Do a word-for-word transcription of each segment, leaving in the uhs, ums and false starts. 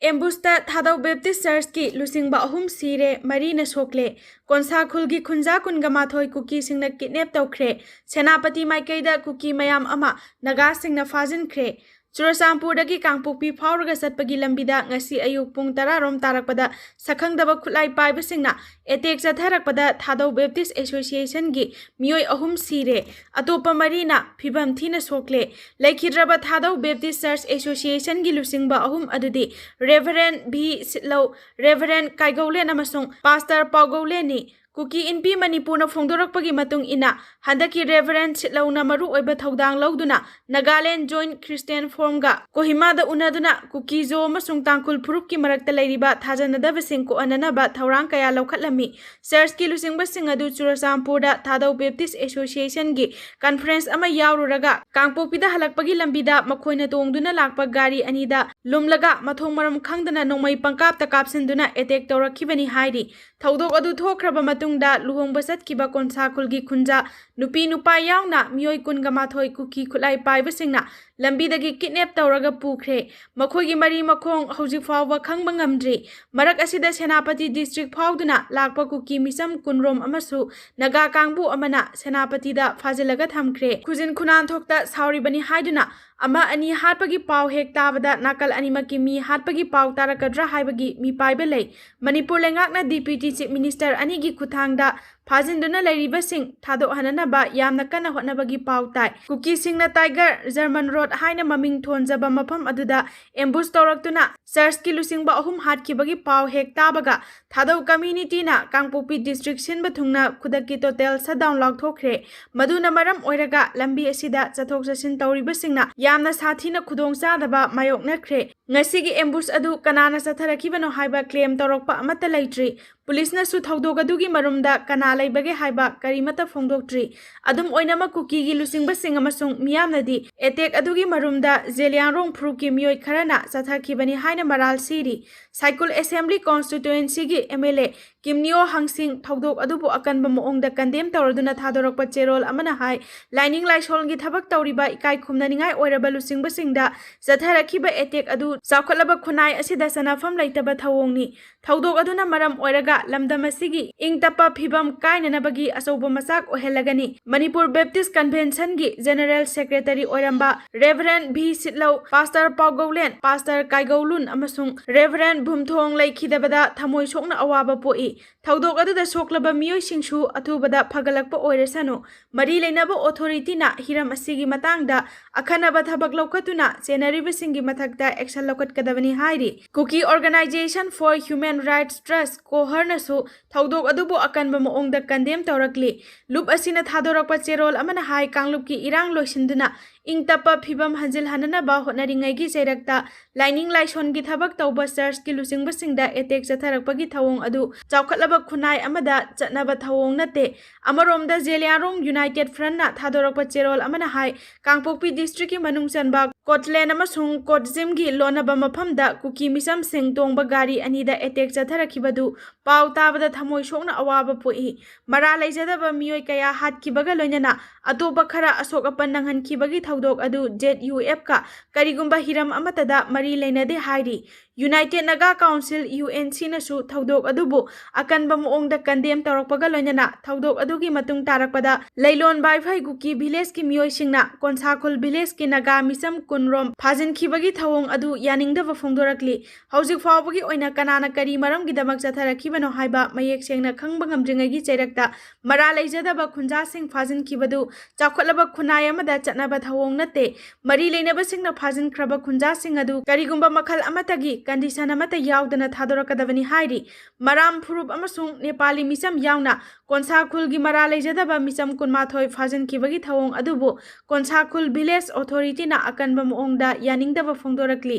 ꯑꯦꯝꯕꯨꯁꯇ ꯊꯥꯗꯧ Baptist ꯆꯔꯆꯀꯤ ꯂꯨꯆꯤꯡꯕ ꯑꯍꯨꯝ ꯁꯤꯔꯦ, ꯃꯔꯤꯅ ꯁꯣꯛꯂꯦ꯫ ꯀꯣꯟꯁꯥ ꯈꯨꯜꯒꯤ ꯈꯨꯟꯖꯥ ꯀꯨꯟꯒ ꯃꯥꯊꯣꯏ ꯀꯨꯀꯤꯁꯤꯡꯅ ꯀꯤꯗꯅꯦꯞ ꯇꯧꯈ꯭ꯔꯦ꯫ ꯁꯦꯅꯥꯄꯇꯤ ꯃꯥꯏꯀꯩꯗ ꯀꯨꯀꯤ ꯃꯌꯥꯝ ꯑꯃ ꯅꯥꯒꯥꯁꯤꯡꯅ ꯐꯥꯖꯤꯟꯈ꯭ꯔꯦ꯫ ꯆꯨꯔꯆꯥꯟꯄꯨꯔꯗꯒꯤ ꯀꯥꯡꯄꯣꯛꯄꯤ ꯐꯥꯎꯔꯒ ꯆꯠꯄꯒꯤ ꯂꯝꯕꯤꯗ ꯉꯁꯤ ꯑꯌꯨꯛ ꯄꯨꯡ ꯇꯔꯥ ꯔꯣꯝ ꯇꯥꯔꯛꯄꯗ ꯁꯛꯈꯪꯗꯕ ꯈꯨꯠꯂꯥꯏ ꯄꯥꯏꯕꯁꯤꯡꯅ ꯑꯦꯇꯦꯛ ꯆꯠꯊꯔꯛꯄꯗ ꯊꯥꯗꯧ ꯕꯦꯞꯇꯤꯁ ꯑꯦꯁꯣꯁꯤꯌꯦꯁꯟꯒꯤ ꯃꯤꯑꯣꯏ ꯑꯍꯨꯝ ꯁꯤꯔꯦ, ꯑꯇꯣꯞꯄ ꯃꯔꯤꯅ ꯐꯤꯕꯝ ꯊꯤꯅ ꯁꯣꯛꯂꯦ꯫ ꯂꯩꯈꯤꯗ꯭ꯔꯕ ꯊꯥꯗꯧ ꯕꯦꯞꯇꯤꯁ ꯆꯔꯆ ꯑꯦꯁꯣꯁꯤꯌꯦꯁꯟꯒꯤ ꯂꯨꯆꯤꯡꯕ ꯑꯍꯨꯝ ꯑꯗꯨꯗꯤ ꯔꯦꯚꯔꯦꯟ ꯚꯤ ꯁꯤꯠꯂꯧ, ꯔꯦꯚꯔꯦꯟ ꯀꯥꯏꯒꯧꯂꯦꯟ ꯑꯃꯁꯨꯡ ꯄꯥꯁꯇꯔ ꯄꯥꯎꯒꯧꯂꯦꯟꯅꯤ꯫ ꯀꯨꯀꯤ ꯏꯟꯄꯤ ꯃꯅꯤꯄꯨꯔꯅ ꯐꯣꯡꯗꯣꯔꯛꯄꯒꯤ ꯃꯇꯨꯡ ꯏꯟꯅ, ꯍꯟꯗꯛꯀꯤ ꯔꯦꯚꯔꯦꯟ ꯁꯤꯠꯂꯧꯅ ꯃꯔꯨꯑꯣꯏꯕ ꯊꯧꯗꯥꯡ ꯂꯧꯗꯨꯅ ꯅꯥꯒꯥꯂꯦꯟ ꯖꯣꯏꯟ ꯈ꯭ꯔꯤꯁꯇꯤꯌꯟ ꯐꯣꯔꯝꯒ ꯀꯣꯍꯤꯃꯥꯗ ꯎꯅꯗꯨꯅ ꯀꯨꯀꯤ ꯖꯣ ꯑꯃꯁꯨꯡ ꯇꯥꯡꯈꯨꯜ ꯐꯨꯔꯨꯞꯀꯤ ꯃꯔꯛꯇ ꯂꯩꯔꯤꯕ ꯊꯥꯖꯅꯗꯕꯁꯤꯡ ꯀꯣꯛꯍꯟꯅꯅꯕ ꯊꯧꯔꯥꯡ ꯀꯌꯥ ꯂꯧꯈꯠꯂꯝꯃꯤ꯫ ꯆꯔꯆꯀꯤ ꯂꯨꯆꯤꯡꯕꯁꯤꯡ ꯑꯗꯨ ꯆꯨꯔꯆꯥꯟꯄꯨꯔꯗ ꯊꯥꯗꯧ ꯕꯦꯞꯇꯤꯁ ꯑꯦꯁꯣꯁꯤꯌꯦꯁꯟꯒꯤ ꯀꯟꯐꯔꯦꯟꯁ ꯑꯃ ꯌꯥꯎꯔꯨꯔꯒ ꯀꯥꯡꯄꯣꯛꯄꯤꯗ ꯍꯜꯂꯛꯄꯒꯤ ꯂꯝꯕꯤꯗ ꯃꯈꯣꯏꯅ ꯇꯣꯡꯗꯨꯅ ꯂꯥꯛꯄ ꯒꯥꯔꯤ ꯑꯅꯤꯗ ꯂꯨꯝꯂꯒ ꯃꯊꯣꯡ ꯃꯔꯝ ꯈꯪꯗꯅ ꯅꯣꯡꯃꯩ ꯄꯪꯀꯥꯞꯇ ꯀꯥꯞꯁꯤꯟꯗꯨꯅ ꯑꯦꯇꯦꯛ ꯇꯧꯔꯛꯈꯤꯕꯅꯤ ꯍꯥꯏꯔꯤ꯫ ꯊꯧꯗꯣꯛ ꯑꯗꯨ ꯊꯣꯛꯈ꯭ꯔꯕ ꯃꯇꯨꯡꯗ ꯂꯨꯍꯣꯡꯕ ꯆꯠꯈꯤꯕ ꯀꯣꯟꯁꯥ ꯈꯨꯜꯒꯤ ꯈꯨꯟꯖꯥ ꯅꯨꯄꯤ ꯅꯨꯄꯥ ꯌꯥꯎꯅ ꯃꯤꯑꯣꯏ ꯀꯨꯟꯒ ꯃꯥꯊꯣꯏ ꯀꯨꯀꯤ ꯈꯨꯠꯂꯥꯏ ꯄꯥꯏꯕꯁꯤꯡꯅ ꯂꯝꯕꯤꯗꯒꯤ ꯀꯤꯗꯅꯦꯞ ꯇꯧꯔꯒ ꯄꯨꯈ꯭ꯔꯦ꯫ ꯃꯈꯣꯏꯒꯤ ꯃꯔꯤ ꯃꯈꯣꯡ ꯍꯧꯖꯤꯛ ꯐꯥꯎꯕ ꯈꯪꯕ ꯉꯝꯗ꯭ꯔꯤ꯫ ꯃꯔꯛ ꯑꯁꯤꯗ ꯁꯦꯅꯥꯄꯇꯤ ꯗꯤꯁꯇ꯭ꯔꯤꯛ ꯐꯥꯎꯗꯨꯅ ꯂꯥꯛꯄ ꯀꯨꯀꯤ ꯃꯤꯆꯝ ꯀꯨꯟꯔꯣꯝ ꯑꯃꯁꯨ ꯅꯥꯒꯥ ꯀꯥꯡꯕꯨ ꯑꯃꯅ ꯁꯦꯅꯥꯄꯇꯤꯗ ꯐꯥꯖꯤꯜꯂꯒ ꯊꯝꯈ꯭ꯔꯦ꯫ ꯈꯨꯖꯤꯟ ꯈꯨꯅꯥꯟꯊꯣꯛꯇ ꯁꯥꯎꯔꯤꯕꯅꯤ ꯍꯥꯏꯗꯨꯅ ꯑꯃ ꯑꯅꯤ ꯍꯥꯠꯄꯒꯤ ꯄꯥꯎ ꯍꯦꯛ ꯇꯥꯕꯗ ꯅꯥꯀꯜ ꯑꯅꯤꯃꯛꯀꯤ ꯃꯤ ꯍꯥꯠꯄꯒꯤ ꯄꯥꯎ ꯇꯥꯔꯛꯀꯗ꯭ꯔꯥ ꯍꯥꯏꯕꯒꯤ ꯃꯤꯄꯥꯏꯕ ꯂꯩ꯫ ꯃꯅꯤꯄꯨꯔ ꯂꯩꯉꯥꯛꯅ ꯗꯤꯄ꯭ꯌꯨꯇꯤ ꯆꯤꯐ ꯃꯤꯅꯤꯁꯇꯔ ꯑꯅꯤꯒꯤ ꯈꯨꯠꯊꯥꯡꯗ ꯐꯥꯖꯤꯟꯗꯨꯅ ꯂꯩꯔꯤꯕꯁꯤꯡ ꯊꯥꯗꯣꯛꯍꯟꯅꯅꯕ ꯌꯥꯝꯅ ꯀꯟꯅ ꯍꯣꯠꯅꯕꯒꯤ ꯄꯥꯎ ꯇꯥꯏ꯫ ꯀꯨꯀꯤꯁꯤꯡꯅ ꯇꯥꯏꯒꯔ ꯖꯔꯃꯟ ꯔꯣꯗ ꯍꯥꯏꯅ ꯃꯃꯤꯡ ꯊꯣꯟꯖꯕ ꯃꯐꯝ ꯑꯗꯨꯗ ꯑꯦꯝꯕꯨꯁ ꯇꯧꯔꯛꯇꯨꯅ ꯆꯔꯆꯀꯤ ꯂꯨꯆꯤꯡꯕ ꯑꯍꯨꯝ ꯍꯥꯠꯈꯤꯕꯒꯤ ꯄꯥꯎ ꯍꯦꯛ ꯇꯥꯕꯒ ꯊꯥꯗꯧ ꯀꯝꯃ꯭ꯌꯨꯅꯤꯇꯤꯅ ꯀꯥꯡꯄꯣꯛꯄꯤ ꯗꯤꯁꯇ꯭ꯔꯤꯛ ꯁꯤꯟꯕ ꯊꯨꯡꯅ ꯈꯨꯗꯛꯀꯤ ꯇꯣꯇꯦꯜ ꯁꯠꯗꯥꯎꯟ ꯂꯥꯎꯊꯣꯛꯈ꯭ꯔꯦ꯫ ꯃꯗꯨꯅ ꯃꯔꯝ ꯑꯣꯏꯔꯒ ꯂꯝꯕꯤ ꯑꯁꯤꯗ ꯆꯠꯊꯣꯛ ꯆꯠꯁꯤꯟ ꯇꯧꯔꯤꯕꯁꯤꯡꯅ ꯌꯥꯝꯅ ꯁꯥꯊꯤꯅ ꯈꯨꯗꯣꯡꯆꯥꯗꯕ ꯃꯥꯌꯣꯛꯅꯈ꯭ꯔꯦ꯫ ꯉꯁꯤꯒꯤ ꯑꯦꯝꯕꯨꯁ ꯑꯗꯨ ꯀꯅꯥꯅ ꯆꯠꯊꯔꯛꯈꯤꯕꯅꯣ ꯍꯥꯏꯕ ꯀ꯭ꯂꯦꯝ ꯇꯧꯔꯛꯄ ꯑꯃꯠꯇ ꯂꯩꯇ꯭ꯔꯤ꯫ ꯄꯨꯂꯤꯁꯅꯁꯨ ꯊꯧꯗꯣꯛ ꯑꯗꯨꯒꯤ ꯃꯔꯨꯝꯗ ꯀꯅꯥ ꯂꯩꯕꯒꯦ ꯍꯥꯏꯕ ꯀꯔꯤꯃꯠꯇ ꯐꯣꯡꯗꯣꯛꯇ꯭ꯔꯤ꯫ ꯑꯗꯨꯝ ꯑꯣꯏꯅꯃꯛ, ꯀꯨꯀꯤꯒꯤ ꯂꯨꯆꯤꯡꯕꯁꯤꯡ ꯑꯃꯁꯨꯡ ꯃꯤꯌꯥꯝꯅꯗꯤ ꯑꯦꯇꯦꯛ ꯑꯗꯨꯒꯤ ꯃꯔꯨꯝꯗ ꯖꯦꯂꯤꯌꯥꯡꯔꯣꯡ ꯐꯨꯔꯨꯞꯀꯤ ꯃꯤꯑꯣꯏ ꯈꯔꯅ ꯆꯠꯊꯈꯤꯕꯅꯤ ꯍꯥꯏꯅ ꯃꯔꯥꯜ ꯁꯤꯔꯤ꯫ ꯁꯥꯏꯀꯨꯜ ꯑꯦꯁꯦꯝꯕ꯭ꯂꯤ ꯀꯣꯟꯁꯇꯤꯇ꯭ꯋꯦꯟꯁꯤꯒꯤ ꯑꯦꯝ ꯑꯦꯜ ꯑꯦ ꯀꯤꯝꯅꯤꯌꯣ ꯍꯪꯁꯤꯡ ꯊꯧꯗꯣꯛ ꯑꯗꯨꯕꯨ ꯑꯀꯟꯕ ꯃꯑꯣꯡꯗ ꯀꯟꯗꯦꯝ ꯇꯧꯔꯗꯨꯅ ꯊꯥꯗꯣꯔꯛꯄ ꯆꯦꯔꯣꯜ ꯑꯃꯅ ꯍꯥꯏ, ꯂꯥꯏꯅꯤꯡ ꯂꯥꯏꯁꯣꯜꯒꯤ ꯊꯕꯛ ꯇꯧꯔꯤꯕ ꯏꯀꯥꯏ ꯈꯨꯝꯅꯅꯤꯡꯉꯥꯏ ꯑꯣꯏꯔꯕ ꯂꯨꯆꯤꯡꯕꯁꯤꯡꯗ ꯆꯠꯊꯔꯛꯈꯤꯕ ꯑꯦꯇꯦꯛ ꯑꯗꯨ ꯆꯥꯎꯈꯠꯂꯕ ꯈꯨꯟꯅꯥꯏ ꯑꯁꯤꯗ ꯆꯠꯅꯐꯝ ꯂꯩꯇꯕ ꯊꯧꯑꯣꯡꯅꯤ꯫ ꯊꯧꯗꯣꯛ ꯑꯗꯨꯅ ꯃꯔꯝ ꯑꯣꯏꯔꯒ ꯂꯝꯗꯝ ꯑꯁꯤꯒꯤ ꯏꯪ ꯇꯞꯄ ꯐꯤꯕꯝ ꯀꯥꯏꯅꯅꯕꯒꯤ ꯑꯆꯧꯕ ꯃꯆꯥꯛ ꯑꯣꯏꯍꯜꯂꯒꯅꯤ꯫ ꯃꯅꯤꯄꯨꯔ ꯕꯦꯞꯇꯤꯁ ꯀꯟꯚꯦꯟꯁꯟꯒꯤ ꯖꯦꯅꯔꯦꯜ ꯁꯦꯀ꯭ꯔꯦꯇꯔꯤ ꯑꯣꯏꯔꯝꯕ ꯔꯦꯚꯔꯦꯟ ꯚꯤ ꯁꯤꯠꯂꯧ, ꯄꯥꯁꯇꯔ ꯄꯥꯎꯒꯧꯂꯦꯟ, ꯄꯥꯁꯇꯔ ꯀꯥꯏꯒꯧꯂꯨꯟ ꯑꯃꯁꯨꯡ ꯔꯦꯚꯔꯦꯟ ꯚꯨꯝꯊꯣꯡ ꯂꯩꯈꯤꯗꯕꯗ ꯊꯃꯣꯏ ꯁꯣꯛꯅ ꯑꯋꯥꯕ ꯄꯣꯛꯏ꯫ ꯊꯧꯗꯣꯛ ꯑꯗꯨꯗ ꯁꯣꯛꯂꯕ ꯃꯤꯑꯣꯏꯁꯤꯡꯁꯨ ꯑꯊꯨꯕꯗ ꯐꯒꯠꯂꯛꯄ ꯑꯣꯏꯔꯁꯅꯨ꯫ ꯃꯔꯤ ꯂꯩꯅꯕ ꯑꯣꯊꯣꯔꯤꯇꯤꯅ ꯍꯤꯔꯝ ꯑꯁꯤꯒꯤ ꯃꯇꯥꯡꯗ ꯑꯈꯟꯅꯕ ꯊꯕꯛ ꯂꯧꯈꯠꯇꯨꯅ ꯆꯦꯟꯅꯔꯤꯕꯁꯤꯡꯒꯤ ꯃꯊꯛꯇ action ꯂꯧꯈꯠꯀꯗꯕꯅꯤ ꯍꯥꯏꯔꯤ꯫ Kuki Organisation for Human Rights Trust, ꯀꯣꯍꯔꯅꯁꯨ ꯊꯧꯗꯣꯛ ꯑꯗꯨꯕꯨ ꯑꯀꯟꯕ ꯃꯑꯣꯡꯗ ꯀꯟꯗꯦꯝ ꯇꯧꯔꯛꯂꯤ꯫ ꯂꯨꯞ ꯑꯁꯤꯅ ꯊꯥꯗꯣꯔꯛꯄ ꯆꯦꯔꯣꯜ ꯑꯃꯅ ꯍꯥꯏ, ꯀꯥꯡꯂꯨꯞꯀꯤ ꯏꯔꯥꯡ ꯂꯣꯏꯁꯤꯟꯗꯨꯅ ꯏꯪ ꯇꯞꯄ ꯐꯤꯕꯝ ꯍꯟꯖꯤꯜꯍꯟꯅꯅꯕ ꯍꯣꯠꯅꯔꯤꯉꯩꯒꯤ ꯆꯩꯔꯛꯇ ꯂꯥꯏꯅꯤꯡ ꯂꯥꯏꯁꯣꯟꯒꯤ ꯊꯕꯛ ꯇꯧꯕ ꯆꯔꯆꯀꯤ ꯂꯨꯆꯤꯡꯕꯁꯤꯡꯗ ꯑꯦꯇꯦꯛ ꯆꯠꯊꯔꯛꯄꯒꯤ ꯊꯧꯑꯣꯡ ꯑꯗꯨ ꯆꯥꯎꯈꯠꯂꯕ ꯈꯨꯟꯅꯥꯏ ꯑꯃꯗ ꯆꯠꯅꯕ ꯊꯧꯑꯣꯡ ꯅꯠꯇꯦ꯫ ꯑꯃꯔꯣꯝꯗ, ꯖꯦꯂꯤꯌꯥꯡꯔꯣꯡ ꯌꯨꯅꯥꯏꯇꯦꯗ ꯐ꯭ꯔꯟꯠꯅ ꯊꯥꯗꯣꯔꯛꯄ ꯆꯦꯔꯣꯜ ꯑꯃꯅ ꯍꯥꯏ, ꯀꯥꯡꯄꯣꯛꯄꯤ ꯗꯤꯁꯇ꯭ꯔꯤꯛꯀꯤ ꯃꯅꯨꯡ ꯆꯟꯕ ꯀꯣꯠꯂꯦꯟ ꯑꯃꯁꯨꯡ ꯀꯣꯠꯖꯤꯝꯒꯤ ꯂꯣꯟꯅꯕ ꯃꯐꯝꯗ ꯀꯨꯀꯤ ꯃꯤꯆꯝꯁꯤꯡ ꯇꯣꯡꯕ ꯒꯥꯔꯤ ꯑꯅꯤꯗ ꯑꯦꯇꯦꯛ ꯆꯠꯊꯔꯛꯈꯤꯕꯗꯨ ꯄꯥꯎ ꯇꯥꯕꯗ ꯊꯃꯣꯏ ꯁꯣꯛꯅ ꯑꯋꯥꯕ ꯄꯣꯛꯏ꯫ ꯃꯔꯥꯜ ꯂꯩꯖꯗꯕ ꯃꯤꯑꯣꯏ ꯀꯌꯥ ꯍꯥꯠꯈꯤꯕꯒ ꯂꯣꯏꯅꯅ ꯑꯇꯣꯞꯄ ꯈꯔ ꯑꯁꯣꯛ ꯑꯄꯟ ꯅꯪꯍꯟꯈꯤꯕꯒꯤ ꯊꯧꯗꯣꯛ ꯑꯗꯨ ꯖꯦꯠ ꯌꯨ ꯑꯦꯐꯀ ꯀꯔꯤꯒꯨꯝꯕ ꯍꯤꯔꯝ ꯑꯃꯠꯇꯗ ꯃꯔꯤ ꯂꯩꯅꯗꯦ ꯍꯥꯏꯔꯤ꯫ United Naga council, U N ꯁꯤꯅꯁꯨ ꯊꯧꯗꯣꯛ ꯑꯗꯨꯕꯨ ꯑꯀꯟꯕ ꯃꯑꯣꯡꯗ ꯀꯟꯗꯦꯝ ꯇꯧꯔꯛꯄꯒ ꯂꯣꯏꯅꯅ ꯊꯧꯗꯣꯛ ꯑꯗꯨꯒꯤ ꯃꯇꯨꯡ ꯇꯥꯔꯛꯄꯗ ꯂꯩꯂꯣꯟ ꯕꯥꯏꯐꯩ ꯀꯨꯀꯤ ꯚꯤꯂꯦꯖꯀꯤ ꯃꯤꯑꯣꯏꯁꯤꯡꯅ ꯀꯣꯟꯁꯥꯈꯨꯜ ꯚꯤꯂꯦꯖꯀꯤ ꯅꯥꯒꯥ ꯃꯤꯆꯝ ꯀꯨꯟꯔꯣꯝ ꯐꯥꯖꯤꯟꯈꯤꯕꯒꯤ ꯊꯧꯑꯣꯡ ꯑꯗꯨ ꯌꯥꯅꯤꯡꯗꯕ ꯐꯣꯡꯗꯣꯔꯛꯂꯤ꯫ ꯍꯧꯖꯤꯛ ꯐꯥꯎꯕꯒꯤ ꯑꯣꯏꯅ ꯀꯅꯥꯅ ꯀꯔꯤ ꯃꯔꯝꯒꯤꯗꯃꯛ ꯆꯠꯊꯔꯛꯈꯤꯕꯅꯣ ꯍꯥꯏꯕ ꯃꯌꯦꯛ ꯁꯦꯡꯅ ꯈꯪꯕ ꯉꯝꯗ꯭ꯔꯤꯉꯩꯒꯤ ꯆꯩꯔꯛꯇ ꯃꯔꯥꯜ ꯂꯩꯖꯗꯕ ꯈꯨꯟꯖꯥꯁꯤꯡ ꯐꯥꯖꯤꯟꯈꯤꯕꯗꯨ ꯆꯥꯎꯈꯠꯂꯕ ꯈꯨꯟꯅꯥꯏ ꯑꯃꯗ ꯆꯠꯅꯕ ꯊꯧꯑꯣꯡ ꯅꯠꯇꯦ꯫ ꯃꯔꯤ ꯂꯩꯅꯕꯁꯤꯡꯅ ꯐꯥꯖꯤꯟꯈ꯭ꯔꯕ ꯈꯨꯟꯖꯥꯁꯤꯡ ꯑꯗꯨ ꯀꯔꯤꯒꯨꯝꯕ ꯃꯈꯜ ꯑꯃꯠꯇꯒꯤ ꯀꯟꯗꯤꯁꯟ ꯑꯃꯠꯇ ꯌꯥꯎꯗꯅ ꯊꯥꯗꯣꯔꯛꯀꯗꯕꯅꯤ ꯍꯥꯏꯔꯤ꯫ ꯃꯔꯥꯝ ꯐꯨꯔꯨꯞ ꯑꯃꯁꯨꯡ ꯅꯦꯄꯥꯂꯤ ꯃꯤꯆꯝ ꯌꯥꯎꯅ ꯀꯣꯟꯁꯥ ꯈꯨꯜꯒꯤ ꯃꯔꯥ ꯂꯩꯖꯗꯕ ꯃꯤꯆꯝ ꯀꯨꯟꯃꯥꯊꯣꯏ ꯐꯥꯖꯤꯟꯈꯤꯕꯒꯤ ꯊꯧꯑꯣꯡ ꯑꯗꯨꯕꯨ ꯀꯣꯟꯁꯥ ꯈꯨꯜ village authority ꯅ ꯑꯀꯟꯕ ꯃꯑꯣꯡꯗ ꯌꯥꯅꯤꯡꯗꯕ ꯐꯣꯡꯗꯣꯔꯛꯂꯤ꯫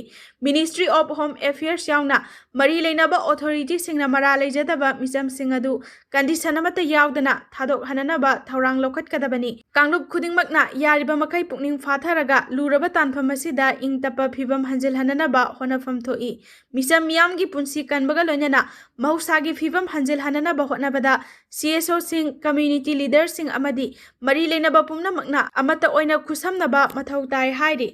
Ministry of Home Affairs ꯌꯥꯎꯅ ꯃꯔꯤ ꯂꯩꯅꯕ authority ꯁꯤꯡꯅ ꯃꯔꯥ ꯂꯩꯖꯗꯕ ꯃꯤꯆꯝꯁꯤꯡ ꯑꯗꯨ condition ꯑꯃꯠꯇ ꯌꯥꯎꯗꯅ ꯊꯥꯗꯣꯛꯍꯟꯅꯅꯕ ꯊꯧꯔꯥꯡ ꯂꯧꯈꯠꯀꯗꯕꯅꯤ꯫ ꯀꯥꯡꯂꯨꯞ ꯈꯨꯗꯤꯡꯃꯛꯅ ꯌꯥꯔꯤꯕ ꯃꯈꯩ ꯄꯨꯛꯅꯤꯡ ꯐꯥꯊꯔꯒ ꯂꯨꯔꯕ ꯇꯥꯟꯐꯝ ꯑꯁꯤꯗ ꯏꯪ ꯇꯞꯄ ꯐꯤꯕꯝ ꯍꯟꯖꯤꯜꯍꯟꯅꯅꯕ ꯍꯣꯠꯅꯐꯝ ꯊꯣꯛꯏ꯫ ꯃꯤꯆꯝ ꯃꯤꯌꯥꯝꯒꯤ ꯄꯨꯟꯁꯤ ꯀꯟꯕꯒ ꯂꯣꯏꯅꯅ ꯃꯍꯧꯁꯥꯒꯤ ꯐꯤꯕꯝ ꯍꯟꯖꯤꯜꯍꯟꯅꯅꯕ ꯍꯣꯠꯅꯕꯗ C S O ꯁꯤꯡ, community leader ꯁꯤꯡ ꯑꯃꯗꯤ ꯃꯔꯤ ꯂꯩꯅꯕ ꯄꯨꯝꯅꯃꯛꯅ ꯑꯃꯠꯇ ꯑꯣꯏꯅ ꯈꯨꯠꯁꯝꯅꯕ ꯃꯊꯧ ꯇꯥꯏ ꯍꯥꯏꯔꯤ꯫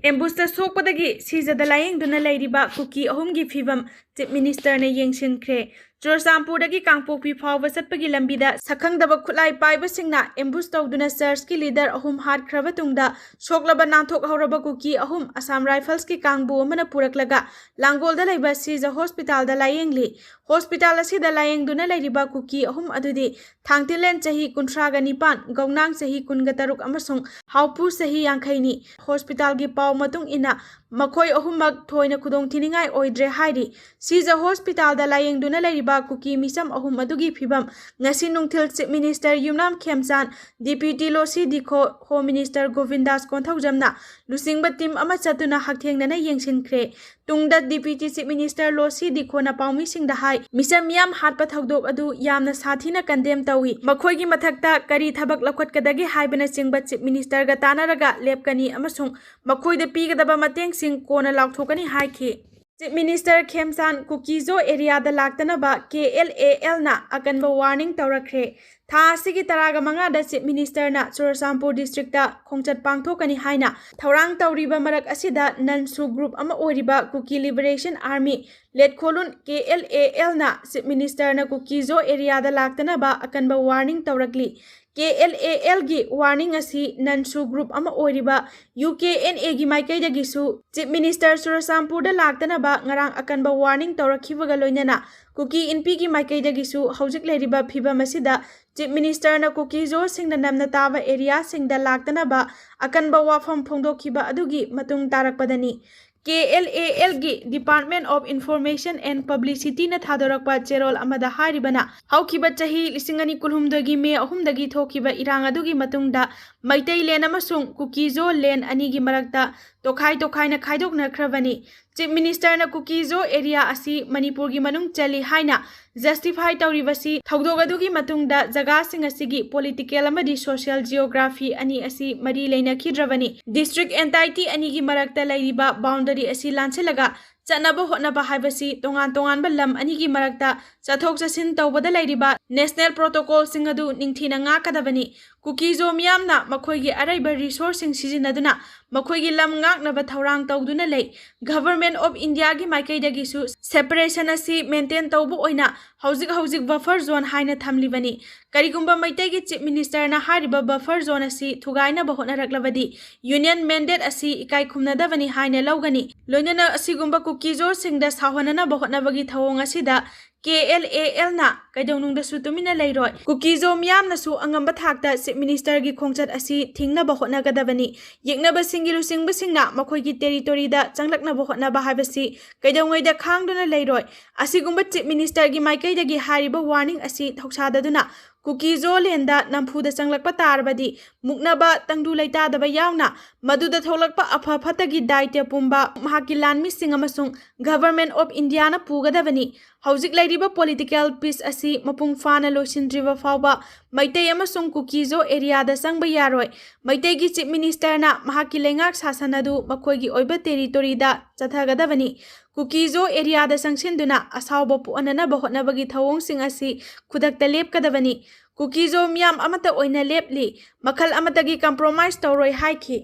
Ambush ꯇ ꯁꯣꯛꯄꯗꯒꯤ ꯁꯤꯖꯗ ꯂꯥꯌꯦꯡꯗꯨꯅ ꯂꯩꯔꯤꯕ ꯀꯨꯀꯤ ꯑꯍꯨꯝꯒꯤ ꯐꯤꯕꯝ Chief Minister ꯅ ꯌꯦꯡꯁꯤꯟꯈ꯭ꯔꯦ꯫ ꯆꯨꯔꯆꯥꯟꯄꯨꯔꯗꯒꯤ ꯀꯥꯡꯄꯣꯛꯄꯤ ꯐꯥꯎꯕ ꯆꯠꯄꯒꯤ ꯂꯝꯕꯤꯗ ꯁꯛꯈꯪꯗꯕ ꯈꯨꯠꯂꯥꯏ ꯄꯥꯏꯕꯁꯤꯡꯅ ambush ꯇꯧꯗꯨꯅ church ꯀꯤ leader ꯑꯍꯨꯝ ꯍꯥꯠꯈ꯭ꯔꯕ ꯇꯨꯡꯗ ꯁꯣꯛꯂꯕ ꯅꯥꯟꯊꯣꯛꯍꯧꯔꯕ ꯀꯨꯀꯤ ꯑꯍꯨꯝ Assam Rifles ꯀꯤ ꯀꯥꯡꯕꯨ ꯑꯃꯅ ꯄꯨꯔꯛꯂꯒ ꯂꯥꯡꯒꯣꯜꯗ ꯂꯩꯕ ꯁꯤꯖ hospital ꯗ ꯂꯥꯌꯦꯡꯂꯤ꯫ Hospital ꯑꯁꯤꯗ ꯂꯥꯌꯦꯡꯗꯨꯅ ꯂꯩꯔꯤꯕ ꯀꯨꯀꯤ ꯑꯍꯨꯝ ꯑꯗꯨꯗꯤ ꯊꯥꯡꯇꯤꯂꯦꯟ ꯆꯍꯤ ꯀꯨꯟꯊ꯭ꯔꯥꯒ ꯅꯤꯄꯥꯟ, ꯒꯧꯅꯥꯡ ꯆꯍꯤ ꯀꯨꯟꯒ ꯇꯔꯨꯛ ꯑꯃꯁꯨꯡ ꯍꯥꯎꯄꯨ ꯆꯍꯤ ꯌꯥꯡꯈꯩꯅꯤ꯫ Hospital ꯒꯤ ꯄꯥꯎ ꯃꯇꯨꯡ ꯏꯟꯅ ꯃꯈꯣꯏ ꯑꯍꯨꯝꯃꯛ ꯊꯣꯏꯅ ꯈꯨꯗꯣꯡꯊꯤꯅꯤꯡꯉꯥꯏ ꯑꯣꯏꯗ꯭ꯔꯦ ꯍꯥꯏꯔꯤ꯫ ꯁꯤꯖ hospital ꯗ ꯂꯥꯌꯦꯡꯗꯨꯅ ꯂꯩꯔꯤꯕ ꯀꯨꯀꯤ ꯃꯤꯆꯝ ꯑꯍꯨꯝ ꯑꯗꯨꯒꯤ ꯐꯤꯕꯝ ꯉꯁꯤ ꯅꯨꯡꯊꯤꯜ Chief Minister ꯌꯨꯝꯅꯥꯝ ꯈꯦꯝꯆꯥꯟ, Deputy ꯂꯣꯁꯤ ꯗꯤꯈꯣ, Home Minister ꯒꯣꯕꯤꯟꯗꯥꯁ ꯀꯣꯟꯊꯧꯖꯝꯅ ꯂꯨꯆꯤꯡꯕ team ꯑꯃ ꯆꯠꯇꯨꯅ ꯍꯛꯊꯦꯡꯅꯅ ꯌꯦꯡꯁꯤꯟꯈ꯭ꯔꯦ꯫ ꯇꯨꯡꯗ Deputy Chief Minister ꯂꯣꯁꯤ ꯗꯤꯈꯣꯅ ꯄꯥꯎꯃꯤꯁꯤꯡꯗ ꯍꯥꯏ, ꯃꯤꯆꯝ ꯃꯤꯌꯥꯝ ꯍꯥꯠꯄ ꯊꯧꯗꯣꯛ ꯑꯗꯨ ꯌꯥꯝꯅ ꯁꯥꯊꯤꯅ condemn ꯇꯧꯏ꯫ ꯃꯈꯣꯏꯒꯤ ꯃꯊꯛꯇ ꯀꯔꯤ ꯊꯕꯛ ꯂꯧꯈꯠꯀꯗꯒꯦ ꯍꯥꯏꯕꯅꯆꯤꯡꯕ Chief Minister ꯒ ꯇꯥꯟꯅꯔꯒ ꯂꯦꯞꯀꯅꯤ ꯑꯃꯁꯨꯡ ꯃꯈꯣꯏꯗ ꯄꯤꯒꯗꯕ ꯃꯇꯦꯡꯁꯤꯡ ꯀꯣꯟꯅ ꯂꯥꯎꯊꯣꯛꯀꯅꯤ ꯍꯥꯏꯈꯤ꯫ Chief Minister ꯈꯦꯝꯆꯥꯟ ꯀꯨꯀꯤꯖꯣ area the ꯂꯥꯛꯇꯅꯕ K L A L ꯅ ꯑꯀꯟꯕ warning ꯇꯧꯔꯛꯈ꯭ꯔꯦ꯫ ꯊꯥ ꯑꯁꯤꯒꯤ ꯇꯔꯥꯒ ꯃꯉꯥꯗ Chief Minister ꯅ ꯆꯨꯔꯆꯥꯟꯄꯨꯔ district ꯇ ꯈꯣꯡꯆꯠ ꯄꯥꯡꯊꯣꯛꯀꯅꯤ ꯍꯥꯏꯅ ꯊꯧꯔꯥꯡ ꯇꯧꯔꯤꯕ ꯃꯔꯛ ꯑꯁꯤꯗ ꯅꯟꯁꯨ group ꯑꯃ ꯑꯣꯏꯔꯤꯕ Kuki Liberation Army, ꯂꯦꯠꯈꯣꯂꯨꯟ, K L A L ꯅ Chief Minister ꯅ ꯀꯨꯀꯤꯖꯣ area ꯗ ꯂꯥꯛꯇꯅꯕ ꯑꯀꯟꯕ warning ꯇꯧꯔꯛꯂꯤ꯫ K L A L ꯒꯤ warning ꯑꯁꯤ ꯅꯟꯁꯨ group ꯑꯃ ꯑꯣꯏꯔꯤꯕ U K N A ꯒꯤ ꯃꯥꯏꯀꯩꯗꯒꯤꯁꯨ Chief Minister ꯆꯨꯔꯆꯥꯟꯄꯨꯔꯗ ꯂꯥꯛꯇꯅꯕ ꯉꯔꯥꯡ ꯑꯀꯟꯕ warning ꯇꯧꯔꯛꯈꯤꯕꯒ ꯂꯣꯏꯅꯅ ꯀꯨꯀꯤ ꯏꯟꯄꯤꯒꯤ ꯃꯥꯏꯀꯩꯗꯒꯤꯁꯨ ꯍꯧꯖꯤꯛ ꯂꯩꯔꯤꯕ ꯐꯤꯕꯝ ꯑꯁꯤꯗ Chief Minister ꯅ ꯀꯨꯀꯤꯖꯣꯁꯤꯡꯅ ꯅꯝꯅ ꯇꯥꯕ area ꯁꯤꯡꯗ ꯂꯥꯛꯇꯅꯕ ꯑꯀꯟꯕ ꯋꯥꯐꯝ ꯐꯣꯡꯗꯣꯛꯈꯤꯕ ꯑꯗꯨꯒꯤ ꯃꯇꯨꯡ ꯇꯥꯔꯛꯄꯗꯅꯤ꯫ ꯀꯦ ꯑꯦꯜ ꯑꯦ ꯑꯦꯜꯒꯤ Department of Information and Publicityꯅ ꯊꯥꯗꯣꯔꯛꯄ ꯆꯦꯔꯣꯜ ꯑꯃꯗ ꯍꯥꯏꯔꯤꯕꯅ, ꯍꯧꯈꯤꯕ ꯆꯍꯤ ꯂꯤꯁꯤꯡ ꯑꯅꯤ ꯀꯨꯟꯍꯨꯝꯗꯣꯏꯒꯤ ꯃꯦ ꯑꯍꯨꯝꯗꯒꯤ ꯊꯣꯛꯈꯤꯕ ꯏꯔꯥꯡ ꯑꯗꯨꯒꯤ ꯃꯇꯨꯡꯗ ꯃꯩꯇꯩ land ꯑꯃꯁꯨꯡ ꯀꯨꯀꯤꯖꯣ land ꯑꯅꯤꯒꯤ ꯃꯔꯛꯇ ꯇꯣꯈꯥꯏ ꯇꯣꯈꯥꯏꯅ ꯈꯥꯏꯗꯣꯛꯅꯈ꯭ꯔꯕꯅꯤ꯫ Chief Ministerꯅ ꯀꯨꯀꯤꯖꯣ area ꯑꯁꯤ ꯃꯅꯤꯄꯨꯔꯒꯤ ꯃꯅꯨꯡ ꯆꯜꯂꯤ ꯍꯥꯏꯅ justify ꯇꯧꯔꯤꯕꯁꯤ ꯊꯧꯗꯣꯛ ꯑꯗꯨꯒꯤ ꯃꯇꯨꯡꯗ ꯖꯒꯥꯁꯤꯡ ꯑꯁꯤꯒꯤ political ꯑꯃꯗꯤ social geography ꯑꯅꯤ ꯑꯁꯤ ꯃꯔꯤ ꯂꯩꯅꯈꯤꯗ꯭ꯔꯕꯅꯤ꯫ District entity ꯑꯅꯤꯒꯤ ꯃꯔꯛꯇ ꯂꯩꯔꯤꯕ boundary ꯑꯁꯤ ꯂꯥꯟꯁꯤꯜꯂꯒ ꯆꯠꯅꯕ ꯍꯣꯠꯅꯕ ꯍꯥꯏꯕꯁꯤ ꯇꯣꯉꯥꯟ ꯇꯣꯉꯥꯟꯕ ꯂꯝ ꯑꯅꯤꯒꯤ ꯃꯔꯛꯇ ꯆꯠꯊꯣꯛ ꯆꯠꯁꯤꯟ ꯇꯧꯕꯗ ꯂꯩꯔꯤꯕ national protocolꯁꯤꯡ ꯑꯗꯨ ꯅꯤꯡꯊꯤꯅ ꯉꯥꯛꯀꯗꯕꯅꯤ꯫ ꯀꯨꯀꯤꯖꯣ ꯃꯤꯌꯥꯝꯅ ꯃꯈꯣꯏꯒꯤ ꯑꯔꯩꯕ resourceꯁꯤꯡ ꯁꯤꯖꯤꯟꯅꯗꯨꯅ ꯃꯈꯣꯏꯒꯤ ꯂꯝ ꯉꯥꯛꯅꯕ ꯊꯧꯔꯥꯡ ꯇꯧꯗꯨꯅ ꯂꯩ꯫ Government of Indiaꯒꯤ ꯃꯥꯏꯀꯩꯗꯒꯤꯁꯨ separation ꯑꯁꯤ maintain ꯇꯧꯕ ꯑꯣꯏꯅ ꯍꯧꯖꯤꯛ ꯍꯧꯖꯤꯛ buffer zone ꯍꯥꯏꯅ ꯊꯝꯂꯤꯕꯅꯤ꯫ ꯀꯔꯤꯒꯨꯝꯕ ꯃꯩꯇꯩꯒꯤ Chief Ministerꯅ ꯍꯥꯏꯔꯤꯕ buffer zone ꯑꯁꯤ ꯊꯨꯒꯥꯏꯅꯕ ꯍꯣꯠꯅꯔꯛꯂꯕꯗꯤ Union mandate ꯑꯁꯤ ꯏꯀꯥꯏ ꯈꯨꯝꯅꯗꯕꯅꯤ ꯍꯥꯏꯅ ꯂꯧꯒꯅꯤ꯫ ꯂꯣꯏꯅꯅ ꯑꯁꯤꯒꯨꯝꯕ ꯀꯨꯀꯤꯖꯣꯁꯤꯡꯗ ꯁꯥꯎꯍꯟꯅꯅꯕ ꯍꯣꯠꯅꯕꯒꯤ ꯊꯧꯑꯣꯡ ꯑꯁꯤꯗ ꯀꯦ ꯑꯦꯜ ꯑꯦ ꯑꯦꯜꯅ ꯀꯩꯗꯧꯅꯨꯡꯗꯁꯨ ꯇꯨꯃꯤꯟꯅ ꯂꯩꯔꯣꯏ꯫ ꯀꯨꯀꯤꯖꯣ ꯃꯤꯌꯥꯝꯅꯁꯨ ꯑꯉꯝꯕ ꯊꯥꯛꯇ Chief Ministerꯒꯤ ꯈꯣꯡꯆꯠ ꯑꯁꯤ ꯊꯤꯡꯅꯕ ꯍꯣꯠꯅꯒꯗꯕꯅꯤ꯫ ꯌꯦꯛꯅꯕꯁꯤꯡꯒꯤ ꯂꯨꯆꯤꯡꯕꯁꯤꯡꯅ ꯃꯈꯣꯏꯒꯤ territoryꯗ ꯆꯪꯂꯛꯅꯕ ꯍꯣꯠꯅꯕ ꯍꯥꯏꯕꯁꯤ ꯀꯩꯗꯧꯉꯩꯗ ꯈꯥꯡꯗꯨꯅ ꯂꯩꯔꯣꯏ꯫ ꯑꯁꯤꯒꯨꯝꯕ Chief Ministerꯒꯤ ꯃꯥꯏꯀꯩꯗꯒꯤ ꯍꯥꯏꯔꯤꯕ warning ꯑꯁꯤ ꯊꯧꯁꯥꯗꯗꯨꯅ ꯀꯨꯀꯤꯖꯣ landꯗ ꯅꯝꯐꯨꯗ ꯆꯪꯂꯛꯄ ꯇꯥꯔꯕꯗꯤ ꯃꯨꯛꯅꯕ, ꯇꯪꯗꯨ ꯂꯩꯇꯥꯗꯕ ꯌꯥꯎꯅ ꯃꯗꯨꯗ ꯊꯣꯛꯂꯛꯄ ꯑꯐ ꯐꯠꯇꯒꯤ ꯗꯥꯏꯇ꯭ꯌ ꯄꯨꯝꯕ ꯃꯍꯥꯛꯀꯤ ꯂꯥꯟꯃꯤꯁꯤꯡ ꯑꯃꯁꯨꯡ Government of Indiaꯅ ꯄꯨꯒꯗꯕꯅꯤ꯫ ꯍꯧꯖꯤꯛ ꯂꯩꯔꯤꯕ political peace ꯑꯁꯤ ꯃꯄꯨꯡ ꯐꯥꯅ ꯂꯣꯏꯁꯤꯟꯗ꯭ꯔꯤꯕ ꯐꯥꯎꯕ ꯃꯩꯇꯩ ꯑꯃꯁꯨꯡ ꯀꯨꯀꯤꯖꯣ areaꯗ ꯆꯪꯕ ꯌꯥꯔꯣꯏ꯫ ꯃꯩꯇꯩꯒꯤ Chief Ministerꯅ ꯃꯍꯥꯛꯀꯤ ꯂꯩꯉꯥꯛ ꯁꯥꯁꯟ ꯑꯗꯨ ꯃꯈꯣꯏꯒꯤ ꯑꯣꯏꯕ territoryꯗ ꯆꯠꯊꯒꯗꯕꯅꯤ꯫ ꯀꯨꯀꯤꯖꯣ areaꯗ ꯆꯪꯁꯤꯟꯗꯨꯅ ꯑꯁꯥꯎꯕ ꯄꯣꯛꯍꯟꯅꯅꯕ ꯍꯣꯠꯅꯕꯒꯤ ꯊꯧꯑꯣꯡꯁꯤꯡ ꯑꯁꯤ ꯈꯨꯗꯛꯇ ꯂꯦꯞꯀꯗꯕꯅꯤ꯫ ꯀꯨꯀꯤꯖꯣ ꯃꯤꯌꯥꯝ ꯑꯃꯠꯇ ꯑꯣꯏꯅ ꯂꯦꯞꯂꯤ, ꯃꯈꯜ ꯑꯃꯠꯇꯒꯤ compromise ꯇꯧꯔꯣꯏ ꯍꯥꯏꯈꯤ꯫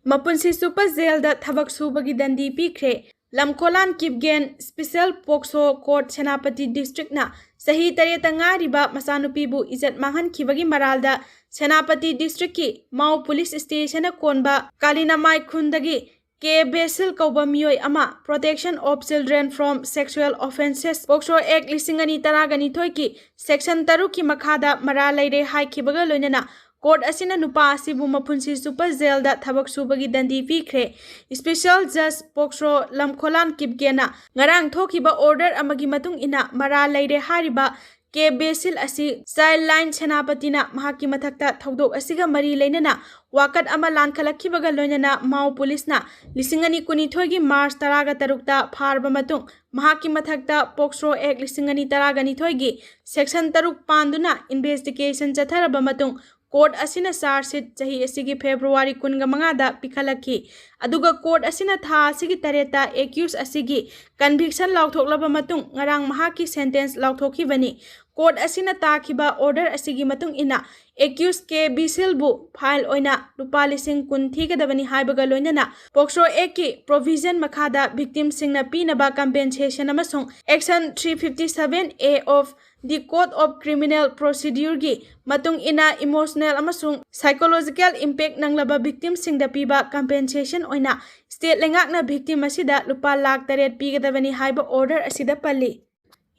ꯃꯄꯨꯟꯁꯤ ꯆꯨꯞꯄ jailꯗ ꯊꯕꯛ ꯁꯨꯕꯒꯤ ꯗꯟꯗꯤ ꯄꯤꯈ꯭ꯔꯦ꯫ ꯂꯝꯈꯣꯂꯥꯟ Kipgen Special POCSO Court Senapati districtꯅ ꯆꯍꯤ ꯇꯔꯦꯠꯇ ꯉꯥꯏꯔꯤꯕ ꯃꯆꯥꯅꯨꯄꯤꯕꯨ ꯏꯖꯠ ꯃꯥꯡꯍꯟꯈꯤꯕꯒꯤ ꯃꯔꯥꯜꯗ ꯁꯦꯅꯥꯄꯇꯤ districtꯀꯤ ꯃꯥꯎ police stationꯅ ꯀꯣꯟꯕ ꯀꯥꯂꯤꯅꯃꯥꯏ ꯈꯨꯟꯗꯒꯤ ꯀꯦ ꯕꯦꯁꯤꯜ ꯀꯧꯕ ꯃꯤꯑꯣꯏ ꯑꯃ Protection of Children from Sexual Offences, POCSO Act ꯂꯤꯁꯤꯡ ꯑꯅꯤ ꯇꯔꯥꯒ ꯅꯤꯊꯣꯏꯒꯤ section ꯇꯔꯨꯛꯀꯤ ꯃꯈꯥꯗ ꯃꯔꯥꯜ ꯂꯩꯔꯦ ꯍꯥꯏꯈꯤꯕꯒ ꯂꯣꯏꯅꯅ ꯀꯣꯔꯠ ꯑꯁꯤꯅ ꯅꯨꯄꯥ ꯑꯁꯤꯕꯨ ꯃꯄꯨꯟꯁꯤ ꯆꯨꯞꯄ ꯖꯦꯜꯗ ꯊꯕꯛ ꯁꯨꯕꯒꯤ ꯗꯟꯗꯤ ꯄꯤꯈ꯭ꯔꯦ꯫ ꯏꯁꯄꯤꯁꯦꯜ ꯖꯖ ꯄꯣꯛꯁ꯭ꯔꯣ ꯂꯝꯈꯣꯂꯥꯟ ꯀꯤꯞꯒꯦꯅ ꯉꯔꯥꯡ ꯊꯣꯛꯈꯤꯕ ꯑꯣꯔꯗꯔ ꯑꯃꯒꯤ ꯃꯇꯨꯡ ꯏꯟꯅ ꯃꯔꯥꯜ ꯂꯩꯔꯦ ꯍꯥꯏꯔꯤꯕ ꯀꯦ ꯕꯦꯁꯤꯜ ꯑꯁꯤ ꯆꯥꯏꯜ ꯂꯥꯏꯟ ꯁꯦꯅꯥꯄꯇꯤꯅ ꯃꯍꯥꯛꯀꯤ ꯃꯊꯛꯇ ꯊꯧꯗꯣꯛ ꯑꯁꯤꯒ ꯃꯔꯤ ꯂꯩꯅꯅ ꯋꯥꯀꯠ ꯑꯃ ꯂꯥꯟꯈꯠꯂꯛꯈꯤꯕꯒ ꯂꯣꯏꯅꯅ ꯃꯥꯎ ꯄꯨꯂꯤꯁꯅ ꯂꯤꯁꯤꯡ ꯑꯅꯤ ꯀꯨꯟꯅꯤꯊꯣꯏꯒꯤ ꯃꯥꯔꯆ ꯇꯔꯥꯒ ꯇꯔꯨꯛꯇ ꯐꯥꯔꯕ ꯃꯇꯨꯡ ꯃꯍꯥꯛꯀꯤ ꯃꯊꯛꯇ ꯄꯣꯛꯁ꯭ꯔꯣ ꯑꯦꯛ ꯂꯤꯁꯤꯡ ꯑꯅꯤ ꯇꯔꯥꯒ ꯅꯤꯊꯣꯏꯒꯤ ꯁꯦꯛꯁꯟ ꯇꯔꯨꯛ ꯄꯥꯟꯗꯨꯅ ꯏꯟꯚꯦꯁꯇꯤꯒꯦꯁꯟ ꯆꯠꯊꯔꯕ ꯃꯇꯨꯡ ꯀꯣꯔꯠ ꯑꯁꯤꯅ ꯆꯥꯔꯖ ꯁꯤꯠ ꯆꯍꯤ ꯑꯁꯤꯒꯤ ꯐꯦꯕ꯭ꯔꯨꯋꯥꯔꯤ ꯀꯨꯟꯒ ꯃꯉꯥꯗ ꯄꯤꯈꯠꯂꯛꯈꯤ꯫ ꯑꯗꯨꯒ ꯀꯣꯔꯠ ꯑꯁꯤꯅ ꯊꯥ ꯑꯁꯤꯒꯤ ꯇꯔꯦꯠꯇ ꯑꯦꯀ꯭ꯌꯨꯁ ꯑꯁꯤꯒꯤ ꯀꯟꯚꯤꯛꯁꯟ ꯂꯥꯎꯊꯣꯛꯂꯕ ꯃꯇꯨꯡ ꯉꯔꯥꯡ ꯃꯍꯥꯛꯀꯤ ꯁꯦꯟꯇꯦꯟꯁ ꯂꯥꯎꯊꯣꯛꯈꯤꯕꯅꯤ꯫ ꯀꯣꯔꯠ ꯑꯁꯤꯅ ꯇꯥꯈꯤꯕ ꯑꯣꯔꯗꯔ ꯑꯁꯤꯒꯤ ꯃꯇꯨꯡ ꯏꯟꯅ ꯑꯦꯀ꯭ꯌꯨꯁ ꯀꯦ ꯕꯤꯁꯤꯜꯕꯨ ꯐꯥꯏꯜ ꯑꯣꯏꯅ ꯂꯨꯄꯥ ꯂꯤꯁꯤꯡ ꯀꯨꯟ ꯊꯤꯒꯗꯕꯅꯤ ꯍꯥꯏꯕꯒ ꯂꯣꯏꯅꯅ ꯄꯣꯛꯁ꯭ꯔꯣ ꯑꯦꯛꯀꯤ ꯄ꯭ꯔꯣꯚꯤꯖꯟ ꯃꯈꯥꯗ ꯚꯤꯛꯇꯤꯝꯁꯤꯡꯅ ꯄꯤꯅꯕ ꯀꯝꯄꯦꯟꯁꯦꯁꯟ ꯑꯃꯁꯨꯡ section three fifty seven A of the code of criminal ꯄ꯭ꯔꯣꯁꯤꯗ꯭ꯌꯨꯔꯒꯤ ꯃꯇꯨꯡ ꯏꯟꯅ ꯏꯃꯣꯁꯅꯦꯜ ꯑꯃꯁꯨꯡ ꯁꯥꯏꯀꯣꯂꯣꯖꯤꯀꯦꯜ ꯏꯝꯄꯦꯛ ꯅꯪꯂꯕ ꯚꯤꯛꯇꯤꯝꯁꯤꯡꯗ ꯄꯤꯕ ꯀꯝꯄꯦꯟꯁꯦꯁꯟ ꯑꯣꯏꯅ ꯁ꯭ꯇꯦꯠ ꯂꯩꯉꯥꯛꯅ ꯚꯤꯛꯇꯤꯝ ꯑꯁꯤꯗ ꯂꯨꯄꯥ ꯂꯥꯈ ꯇꯔꯦꯠ ꯄꯤꯒꯗꯕꯅꯤ ꯍꯥꯏꯕ ꯑꯣꯔꯗꯔ ꯑꯁꯤꯗ ꯄꯜꯂꯤ꯫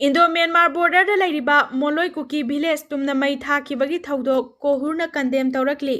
ꯏꯟꯗꯣ ꯃ꯭ꯌꯥꯟꯃꯥꯔ ꯕꯣꯔꯗꯔꯗ ꯂꯩꯔꯤꯕ ꯃꯣꯂꯣꯏ ꯀꯨꯀꯤ ꯚꯤꯂꯦꯖ ꯇꯨꯝꯅ ꯃꯩ ꯊꯥꯈꯤꯕꯒꯤ ꯊꯧꯗꯣꯛ ꯀꯣꯍꯨꯔꯅ ꯀꯟꯗꯦꯝ ꯇꯧꯔꯛꯂꯤ꯫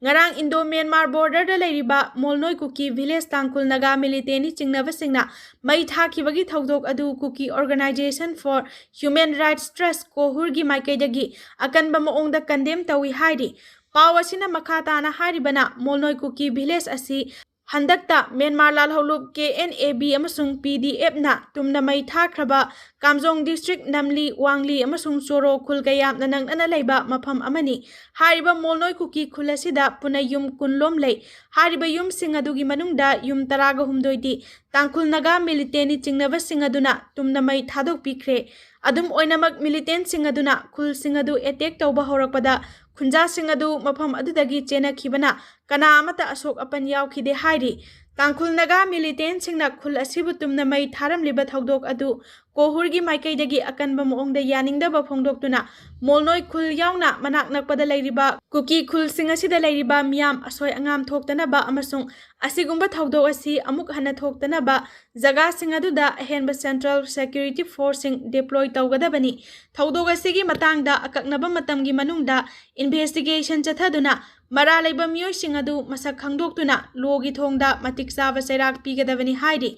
ꯉꯔꯥꯡ ꯏꯟꯗꯣ ꯃ꯭ꯌꯥꯟꯃꯥꯔ ꯕꯣꯔꯗꯔꯗ ꯂꯩꯔꯤꯕ ꯃꯣꯜꯅꯣꯏ ꯀꯨꯀꯤ ꯚꯤꯂꯦꯖ ꯇꯥꯡꯈꯨꯜ ꯅꯥꯒꯥ ꯃꯤꯂꯤꯇꯦꯟꯅꯤ ꯆꯤꯡꯅꯕꯁꯤꯡꯅ ꯃꯩ ꯊꯥꯈꯤꯕꯒꯤ ꯊꯧꯗꯣꯛ ꯑꯗꯨ ꯀꯨꯀꯤ ꯑꯣꯔꯒꯅꯥꯏꯖꯦꯁꯟ ꯐꯣꯔ ꯍ꯭ꯌꯨꯃꯦꯟ ꯔꯥꯏꯠꯁ ꯇ꯭ꯔꯁ ꯀꯣꯍꯨꯔꯒꯤ ꯃꯥꯏꯀꯩꯗꯒꯤ ꯑꯀꯟꯕ ꯃꯑꯣꯡꯗ ꯀꯟꯗꯦꯝ ꯇꯧꯏ ꯍꯥꯏꯔꯤ꯫ ꯄꯥꯎ ꯑꯁꯤꯅ ꯃꯈꯥ ꯇꯥꯅ ꯍꯥꯏꯔꯤꯕꯅ, ꯃꯣꯜꯅꯣꯏ ꯀꯨꯀꯤ ꯚꯤꯂꯦꯖ ꯑꯁꯤ ꯍꯟꯗꯛꯇ ꯃ꯭ꯌꯥꯟꯃꯥꯔ ꯂꯥꯜꯍꯧꯂꯨꯞ ꯀꯦ ꯑꯦꯟ ꯑꯦ ꯕꯤ ꯑꯃꯁꯨꯡ ꯄꯤ ꯗꯤ ꯑꯦꯐꯅ ꯇꯨꯝꯅ ꯃꯩ ꯊꯥꯈ꯭ꯔꯕ ꯀꯥꯝꯖꯣꯡ ꯗꯤꯁꯇ꯭ꯔꯤꯛ ꯅꯝꯂꯤ, ꯋꯥꯡꯂꯤ ꯑꯃꯁꯨꯡ ꯆꯣꯔꯣ ꯈꯨꯜ ꯀꯌꯥꯝꯅ ꯅꯛꯅꯅ ꯂꯩꯕ ꯃꯐꯝ ꯑꯃꯅꯤ꯫ ꯍꯥꯏꯔꯤꯕ ꯃꯣꯜꯅꯣꯏ ꯀꯨꯀꯤ ꯈꯨꯜ ꯑꯁꯤꯗ ꯄꯨꯟꯅ ꯌꯨꯝ ꯀꯨꯟ ꯂꯣꯝ ꯂꯩ꯫ ꯍꯥꯏꯔꯤꯕ ꯌꯨꯝꯁꯤꯡ ꯑꯗꯨꯒꯤ ꯃꯅꯨꯡꯗ ꯌꯨꯝ ꯇꯔꯥꯒ ꯍꯨꯝꯗꯣꯏꯗꯤ ꯇꯥꯡꯈꯨꯜ ꯅꯥꯒꯥ ꯃꯤꯂꯤꯇꯦꯟꯅꯤ ꯆꯤꯡꯅꯕꯁꯤꯡ ꯑꯗꯨꯅ ꯇꯨꯝꯅ ꯃꯩ ꯊꯥꯗꯣꯛꯄꯤꯈ꯭ꯔꯦ꯫ ꯑꯗꯨꯝ ꯑꯣꯏꯅꯃꯛ, ꯃꯤꯂꯤꯇꯦꯟꯁꯤꯡ ꯑꯗꯨꯅ ꯈꯨꯜꯁꯤꯡ ꯑꯗꯨ ꯑꯦꯇꯦꯛ ꯇꯧꯕ ꯍꯧꯔꯛꯄꯗ ꯈꯨꯟꯖꯥꯁꯤꯡ ꯑꯗꯨ ꯃꯐꯝ ꯑꯗꯨꯗꯒꯤ ꯆꯦꯟꯅꯈꯤꯕꯅ ꯀꯅꯥ ꯑꯃꯠꯇ ꯑꯁꯣꯛ ꯑꯄꯟ ꯌꯥꯎꯈꯤꯗꯦ ꯍꯥꯏꯔꯤ꯫ ꯇꯥꯡꯈꯨꯜ ꯅꯥꯒꯥ ꯃꯤꯂꯤꯇꯦꯟꯁꯤꯡꯅ ꯈꯨꯜ ꯑꯁꯤꯕꯨ ꯇꯨꯝꯅ ꯃꯩ ꯊꯥꯔꯝꯂꯤꯕ ꯊꯧꯗꯣꯛ ꯑꯗꯨ ꯀꯣꯍꯨꯔꯒꯤ ꯃꯥꯏꯀꯩꯗꯒꯤ ꯑꯀꯟꯕ ꯃꯑꯣꯡꯗ ꯌꯥꯅꯤꯡꯗꯕ ꯐꯣꯡꯗꯣꯛꯇꯨꯅ ꯃꯣꯜꯅꯣꯏ ꯈꯨꯜ ꯌꯥꯎꯅ ꯃꯅꯥꯛ ꯅꯛꯄꯗ ꯂꯩꯔꯤꯕ ꯀꯨꯀꯤ ꯈꯨꯜꯁꯤꯡ ꯑꯁꯤꯗ ꯂꯩꯔꯤꯕ ꯃꯤꯌꯥꯝ ꯑꯁꯣꯏ ꯑꯉꯥꯝ ꯊꯣꯛꯇꯅꯕ ꯑꯃꯁꯨꯡ ꯑꯁꯤꯒꯨꯝꯕ ꯊꯧꯗꯣꯛ ꯑꯁꯤ ꯑꯃꯨꯛ ꯍꯟꯅ ꯊꯣꯛꯇꯅꯕ ꯖꯒꯥꯁꯤꯡ ꯑꯗꯨꯗ ꯑꯍꯦꯟꯕ Central Security Forceꯁꯤꯡ deploy ꯇꯧꯒꯗꯕꯅꯤ꯫ ꯊꯧꯗꯣꯛ ꯑꯁꯤꯒꯤ ꯃꯇꯥꯡꯗ ꯑꯀꯛꯅꯕ ꯃꯇꯝꯒꯤ ꯃꯅꯨꯡꯗ investigation ꯆꯠꯊꯗꯨꯅ ꯃꯔꯥꯜ ꯂꯩꯕ ꯃꯤꯑꯣꯏꯁꯤꯡ ꯑꯗꯨ ꯃꯁꯛ ꯈꯪꯗꯣꯛꯇꯨꯅ ꯂꯣꯒꯤ ꯊꯣꯡꯗ ꯃꯇꯤꯛ ꯆꯥꯕ ꯆꯩꯔꯥꯛ ꯄꯤꯒꯗꯕꯅꯤ ꯍꯥꯏꯔꯤ꯫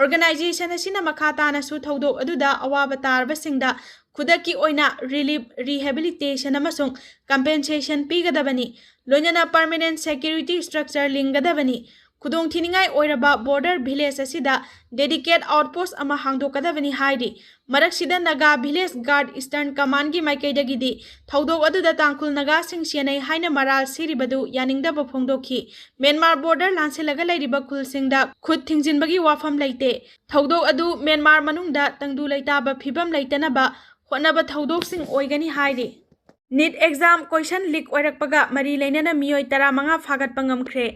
Organization ꯑꯁꯤꯅ ꯃꯈꯥ ꯇꯥꯅꯁꯨ ꯊꯧꯗꯣꯛ ꯑꯗꯨꯗ ꯑꯋꯥꯕ ꯇꯥꯔꯕꯁꯤꯡꯗ ꯈꯨꯗꯛꯀꯤ ꯑꯣꯏꯅ relief, rehabilitation ꯑꯃꯁꯨꯡ compensation ꯄꯤꯒꯗꯕꯅꯤ꯫ ꯂꯣꯏꯅꯅ permanent security structure ꯂꯤꯡꯒꯗꯕꯅꯤ꯫ ꯈꯨꯗꯣꯡꯊꯤꯅꯤꯡꯉꯥꯏ ꯑꯣꯏꯔꯕ border village ꯑꯁꯤꯗ dedicate outpost ꯑꯃ ꯍꯥꯡꯗꯣꯛꯀꯗꯕꯅꯤ ꯍꯥꯏꯔꯤ꯫ ꯃꯔꯛꯁꯤꯗ Naga Village Guard Eastern Commandꯒꯤ ꯃꯥꯏꯀꯩꯗꯒꯤꯗꯤ ꯊꯧꯗꯣꯛ ꯑꯗꯨꯗ ꯇꯥꯡꯈꯨꯜ ꯅꯥꯒꯥꯁꯤꯡ ꯆꯦꯟꯅꯩ ꯍꯥꯏꯅ ꯃꯔꯥꯜ ꯁꯤꯔꯤꯕꯗꯨ ꯌꯥꯅꯤꯡꯗꯕ ꯐꯣꯡꯗꯣꯛꯈꯤ꯫ ꯃ꯭ꯌꯥꯟꯃꯥꯔ border ꯂꯥꯟꯁꯤꯜꯂꯒ ꯂꯩꯔꯤꯕ ꯈꯨꯜꯁꯤꯡꯗ ꯈꯨꯠ ꯊꯤꯡꯖꯤꯟꯕꯒꯤ ꯋꯥꯐꯝ ꯂꯩꯇꯦ꯫ ꯊꯧꯗꯣꯛ ꯑꯗꯨ ꯃ꯭ꯌꯥꯟꯃꯥꯔ ꯃꯅꯨꯡꯗ ꯇꯪꯗꯨ ꯂꯩꯇꯥꯕ ꯐꯤꯕꯝ ꯂꯩꯇꯅꯕ ꯍꯣꯠꯅꯕ ꯊꯧꯗꯣꯛꯁꯤꯡ ꯑꯣꯏꯒꯅꯤ ꯍꯥꯏꯔꯤ꯫ NEET exam question leak ꯑꯣꯏꯔꯛꯄꯒ ꯃꯔꯤ ꯂꯩꯅꯅ ꯃꯤꯑꯣꯏ ꯇꯔꯥꯃꯉꯥ ꯐꯥꯒꯠꯄ ꯉꯝꯈ꯭ꯔꯦ꯫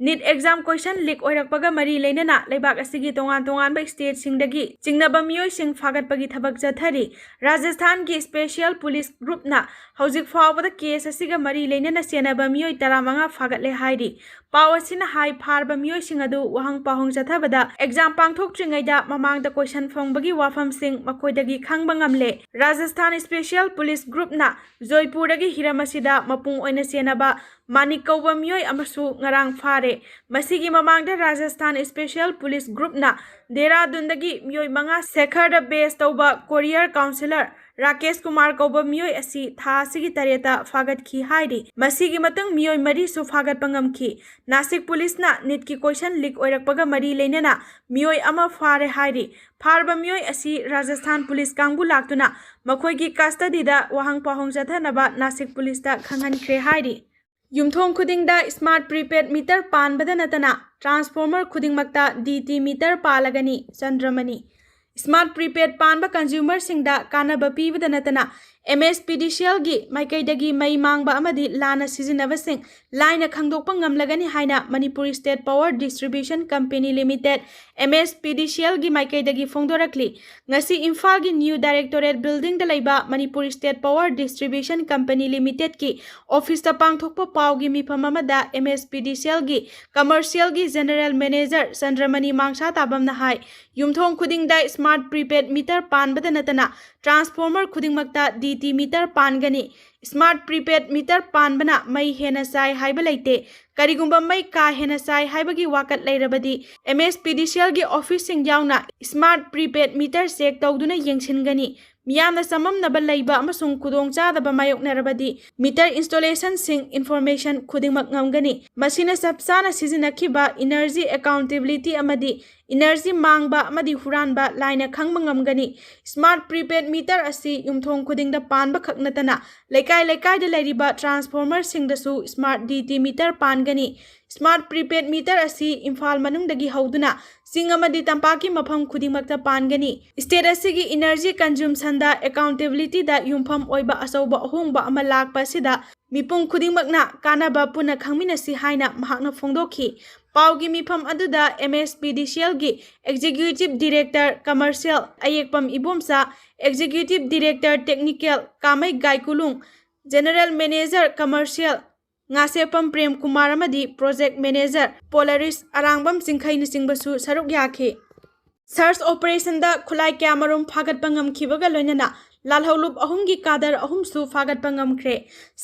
NEET exam question leak ꯑꯣꯏꯔꯛꯄꯒ ꯃꯔꯤ ꯂꯩꯅꯅ ꯂꯩꯕꯥꯛ ꯑꯁꯤꯒꯤ ꯇꯣꯉꯥꯟ ꯇꯣꯉꯥꯟꯕ stateꯁꯤꯡꯗꯒꯤ ꯆꯤꯡꯅꯕ ꯃꯤꯑꯣꯏꯁꯤꯡ ꯐꯥꯒꯠꯄꯒꯤ ꯊꯕꯛ ꯆꯠꯊꯔꯤ꯫ ꯔꯥꯖꯁꯊꯥꯟꯒꯤ special police groupꯅ ꯍꯧꯖꯤꯛ ꯐꯥꯎꯕꯗ case ꯑꯁꯤꯒ ꯃꯔꯤ ꯂꯩꯅꯅ ꯆꯦꯟꯅꯕ ꯃꯤꯑꯣꯏ ꯇꯔꯥꯃꯉꯥ ꯐꯥꯒꯠꯂꯦ ꯍꯥꯏꯔꯤ꯫ ꯄꯥꯎ ꯑꯁꯤꯅ ꯍꯥꯏ, ꯐꯥꯔꯕ ꯃꯤꯑꯣꯏꯁꯤꯡ ꯑꯗꯨ ꯋꯥꯍꯪ ꯄꯥꯎꯍꯪ ꯆꯠꯊꯕꯗ exam ꯄꯥꯡꯊꯣꯛꯇ꯭ꯔꯤꯉꯩꯗ ꯃꯃꯥꯡꯗ question ꯐꯪꯕꯒꯤ ꯋꯥꯐꯝꯁꯤꯡ ꯃꯈꯣꯏꯗꯒꯤ ꯈꯪꯕ ꯉꯝꯂꯦ꯫ ꯔꯥꯖꯁꯊꯥꯟ special police groupꯅ ꯖꯣꯏꯄꯨꯔꯗꯒꯤ ꯍꯤꯔꯝ ꯑꯁꯤꯗ ꯃꯄꯨꯡ ꯑꯣꯏꯅ ꯆꯦꯟꯅꯕ ꯃꯥꯅꯤꯛ ꯀꯧꯕ ꯃꯤꯑꯣꯏ ꯑꯃꯁꯨ ꯉꯔꯥꯡ ꯐꯥꯔꯦ꯫ ꯃꯁꯤꯒꯤ ꯃꯃꯥꯡꯗ ꯔꯥꯖꯁꯊꯥꯟ special police groupꯅ ꯗꯦꯔꯥꯗꯨꯟꯗꯒꯤ ꯃꯤꯑꯣꯏ ꯃꯉꯥ, ꯁꯦꯈꯔꯗ base ꯇꯧꯕ courier councillor ꯔꯥꯀꯦꯁ ꯀꯨꯃꯥꯔ ꯀꯧꯕ ꯃꯤꯑꯣꯏ ꯑꯁꯤ ꯊꯥ ꯑꯁꯤꯒꯤ ꯇꯔꯦꯠꯇ ꯐꯥꯒꯠꯈꯤ ꯍꯥꯏꯔꯤ꯫ ꯃꯁꯤꯒꯤ ꯃꯇꯨꯡ ꯃꯤꯑꯣꯏ ꯃꯔꯤꯁꯨ ꯐꯥꯒꯠꯄ ꯉꯝꯈꯤ꯫ ꯅꯥꯁꯤꯛ ꯄꯨꯂꯤꯁꯅ NEETꯀꯤ question leak ꯑꯣꯏꯔꯛꯄꯒ ꯃꯔꯤ ꯂꯩꯅꯅ ꯃꯤꯑꯣꯏ ꯑꯃ ꯐꯥꯔꯦ ꯍꯥꯏꯔꯤ꯫ ꯐꯥꯔꯕ ꯃꯤꯑꯣꯏ ꯑꯁꯤ ꯔꯥꯖꯁꯊꯥꯟ ꯄꯨꯂꯤꯁ ꯀꯥꯡꯕꯨ ꯂꯥꯛꯇꯨꯅ ꯃꯈꯣꯏꯒꯤ custodyꯗ ꯋꯥꯍꯪ ꯄꯥꯎꯍꯪ ꯆꯠꯊꯅꯕ ꯅꯥꯁꯤꯛ ꯄꯨꯂꯤꯁꯇ ꯈꯪꯍꯟꯈ꯭ꯔꯦ ꯍꯥꯏꯔꯤ꯫ ꯌꯨꯝꯊꯣꯡ ꯈꯨꯗꯤꯡꯗ smart prepaid meter ꯄꯥꯟꯕꯗ ꯅꯠꯇꯅ transformer ꯈꯨꯗꯤꯡꯃꯛꯇ DT meter ꯄꯥꯜꯂꯒꯅꯤ꯫ ꯆꯟꯗ꯭ꯔꯃꯅꯤ꯫ Smart prepaid ꯄꯥꯟꯕ consumerꯁꯤꯡꯗ ꯀꯥꯟꯅꯕ ꯄꯤꯕꯗ ꯅꯠꯇꯅ MSPDCLꯒꯤ ꯃꯥꯏꯀꯩꯗꯒꯤ ꯃꯩ ꯃꯥꯡꯕ ꯑꯃꯗꯤ ꯂꯥꯟꯅ ꯁꯤꯖꯤꯟꯅꯕꯁꯤꯡ ꯂꯥꯏꯅ ꯈꯪꯗꯣꯛꯄ ꯉꯝꯂꯒꯅꯤ ꯍꯥꯏꯅ Manipur State Power Distribution Company Limited, MSPDCLꯒꯤ ꯃꯥꯏꯀꯩꯗꯒꯤ ꯐꯣꯡꯗꯣꯔꯛꯂꯤ꯫ ꯉꯁꯤ ꯏꯝꯐꯥꯜꯒꯤ New Directorate Buildingꯗ ꯂꯩꯕ Manipur State Power Distribution Company Limitedꯀꯤ officeꯇ ꯄꯥꯡꯊꯣꯛꯄ ꯄꯥꯎꯒꯤ ꯃꯤꯐꯝ ꯑꯃꯗ MSPDCLꯒꯤ commercialꯒꯤ General Manager ꯆꯟꯗ꯭ꯔꯃꯅꯤ ꯃꯥꯡꯁꯥ ꯇꯥꯕꯝꯅ ꯍꯥꯏ, ꯌꯨꯝꯊꯣꯡ ꯈꯨꯗꯤꯡꯗ smart prepaid meter ꯄꯥꯟꯕꯗ ꯅꯠꯇꯅ transformer ꯈꯨꯗꯤꯡꯃꯛꯇ DT meter ꯄꯥꯟꯒꯅꯤ꯫ Smart prepaid meter ꯄꯥꯟꯕꯅ ꯃꯩ ꯍꯦꯟꯅ ꯆꯥꯏ ꯍꯥꯏꯕ ꯂꯩꯇꯦ꯫ ꯀꯔꯤꯒꯨꯝꯕ ꯃꯩ ꯀꯥ ꯍꯦꯟꯅ ꯆꯥꯏ ꯍꯥꯏꯕꯒꯤ ꯋꯥꯀꯠ ꯂꯩꯔꯕꯗꯤ MSPDCLꯒꯤ officeꯁꯤꯡ ꯌꯥꯎꯅ smart prepaid meter check ꯇꯧꯗꯨꯅ ꯌꯦꯡꯁꯤꯟꯒꯅꯤ꯫ ꯃꯤꯌꯥꯝꯅ ꯆꯃꯝꯅꯕ ꯂꯩꯕ ꯑꯃꯁꯨꯡ ꯈꯨꯗꯣꯡꯆꯥꯗꯕ ꯃꯥꯌꯣꯛꯅꯔꯕꯗꯤ meter installationꯁꯤꯡ information ꯈꯨꯗꯤꯡꯃꯛ ꯉꯝꯒꯅꯤ꯫ ꯃꯁꯤꯅ ꯆꯞ ꯆꯥꯅ ꯁꯤꯖꯤꯟꯅꯈꯤꯕ energy accountability ꯑꯃꯗꯤ energy ꯃꯥꯡꯕ ꯑꯃꯗꯤ ꯍꯨꯔꯥꯟꯕ ꯂꯥꯏꯅ ꯈꯪꯕ ꯉꯝꯒꯅꯤ꯫ Smart prepaid meter ꯑꯁꯤ ꯌꯨꯝꯊꯣꯡ ꯈꯨꯗꯤꯡꯗ ꯄꯥꯟꯕ ꯈꯛ ꯅꯠꯇꯅ ꯂꯩꯀꯥꯏ ꯂꯩꯀꯥꯏꯗ ꯂꯩꯔꯤꯕ transformerꯁꯤꯡꯗꯁꯨ smart DT meter ꯄꯥꯟꯒꯅꯤ꯫ Smart prepaid meter ꯑꯁꯤ ꯏꯝꯐꯥꯜ ꯃꯅꯨꯡꯗꯒꯤ ꯍꯧꯗꯨꯅ ꯆꯤꯡ ꯑꯃꯗꯤ ꯇꯝꯄꯥꯛꯀꯤ ꯃꯐꯝ ꯈꯨꯗꯤꯡꯃꯛꯇ ꯄꯥꯟꯒꯅꯤ꯫ State ꯑꯁꯤꯒꯤ energy consumptionꯗ accountabilityꯗ ꯌꯨꯝꯐꯝ ꯑꯣꯏꯕ ꯑꯆꯧꯕ ꯑꯍꯣꯡꯕ ꯑꯃ ꯂꯥꯛꯄ ꯑꯁꯤꯗ ꯃꯤꯄꯨꯝ ꯈꯨꯗꯤꯡꯃꯛꯅ ꯀꯥꯟꯅꯕ ꯄꯨꯟꯅ ꯈꯪꯃꯤꯟꯅꯁꯤ ꯍꯥꯏꯅ ꯃꯍꯥꯛꯅ ꯐꯣꯡꯗꯣꯛꯈꯤ꯫ ꯄꯥꯎꯒꯤ ꯃꯤꯐꯝ ꯑꯗꯨꯗ MSPDCLꯒꯤ Executive Director Commercial ꯑꯌꯦꯛꯄꯝ Ibomcha, Executive Director Technical ꯀꯥꯃꯩ ꯒꯥꯏꯀꯨꯂꯨꯡ, General Manager Commercial Ngasheppam Prem Kumar ꯑꯃꯗꯤ Project Manager ꯄꯣꯂꯔꯤꯁ ꯑꯔꯥꯡꯕꯝ ꯆꯤꯡꯈꯩꯅꯆꯤꯡꯕꯁꯨ ꯁꯔꯨꯛ ꯌꯥꯈꯤ꯫ Search operationꯗ ꯈꯨꯠꯂꯥꯏ ꯀꯌꯥꯃꯔꯨꯝ ꯐꯥꯒꯠꯄ ꯉꯝꯈꯤꯕꯒ ꯂꯣꯏꯅꯅ ꯂꯥꯜꯍꯧꯂꯨꯞ ꯑꯍꯨꯝꯒꯤ cadre ꯑꯍꯨꯝꯁꯨ ꯐꯥꯒꯠꯄ ꯉꯝꯈ꯭ꯔꯦ꯫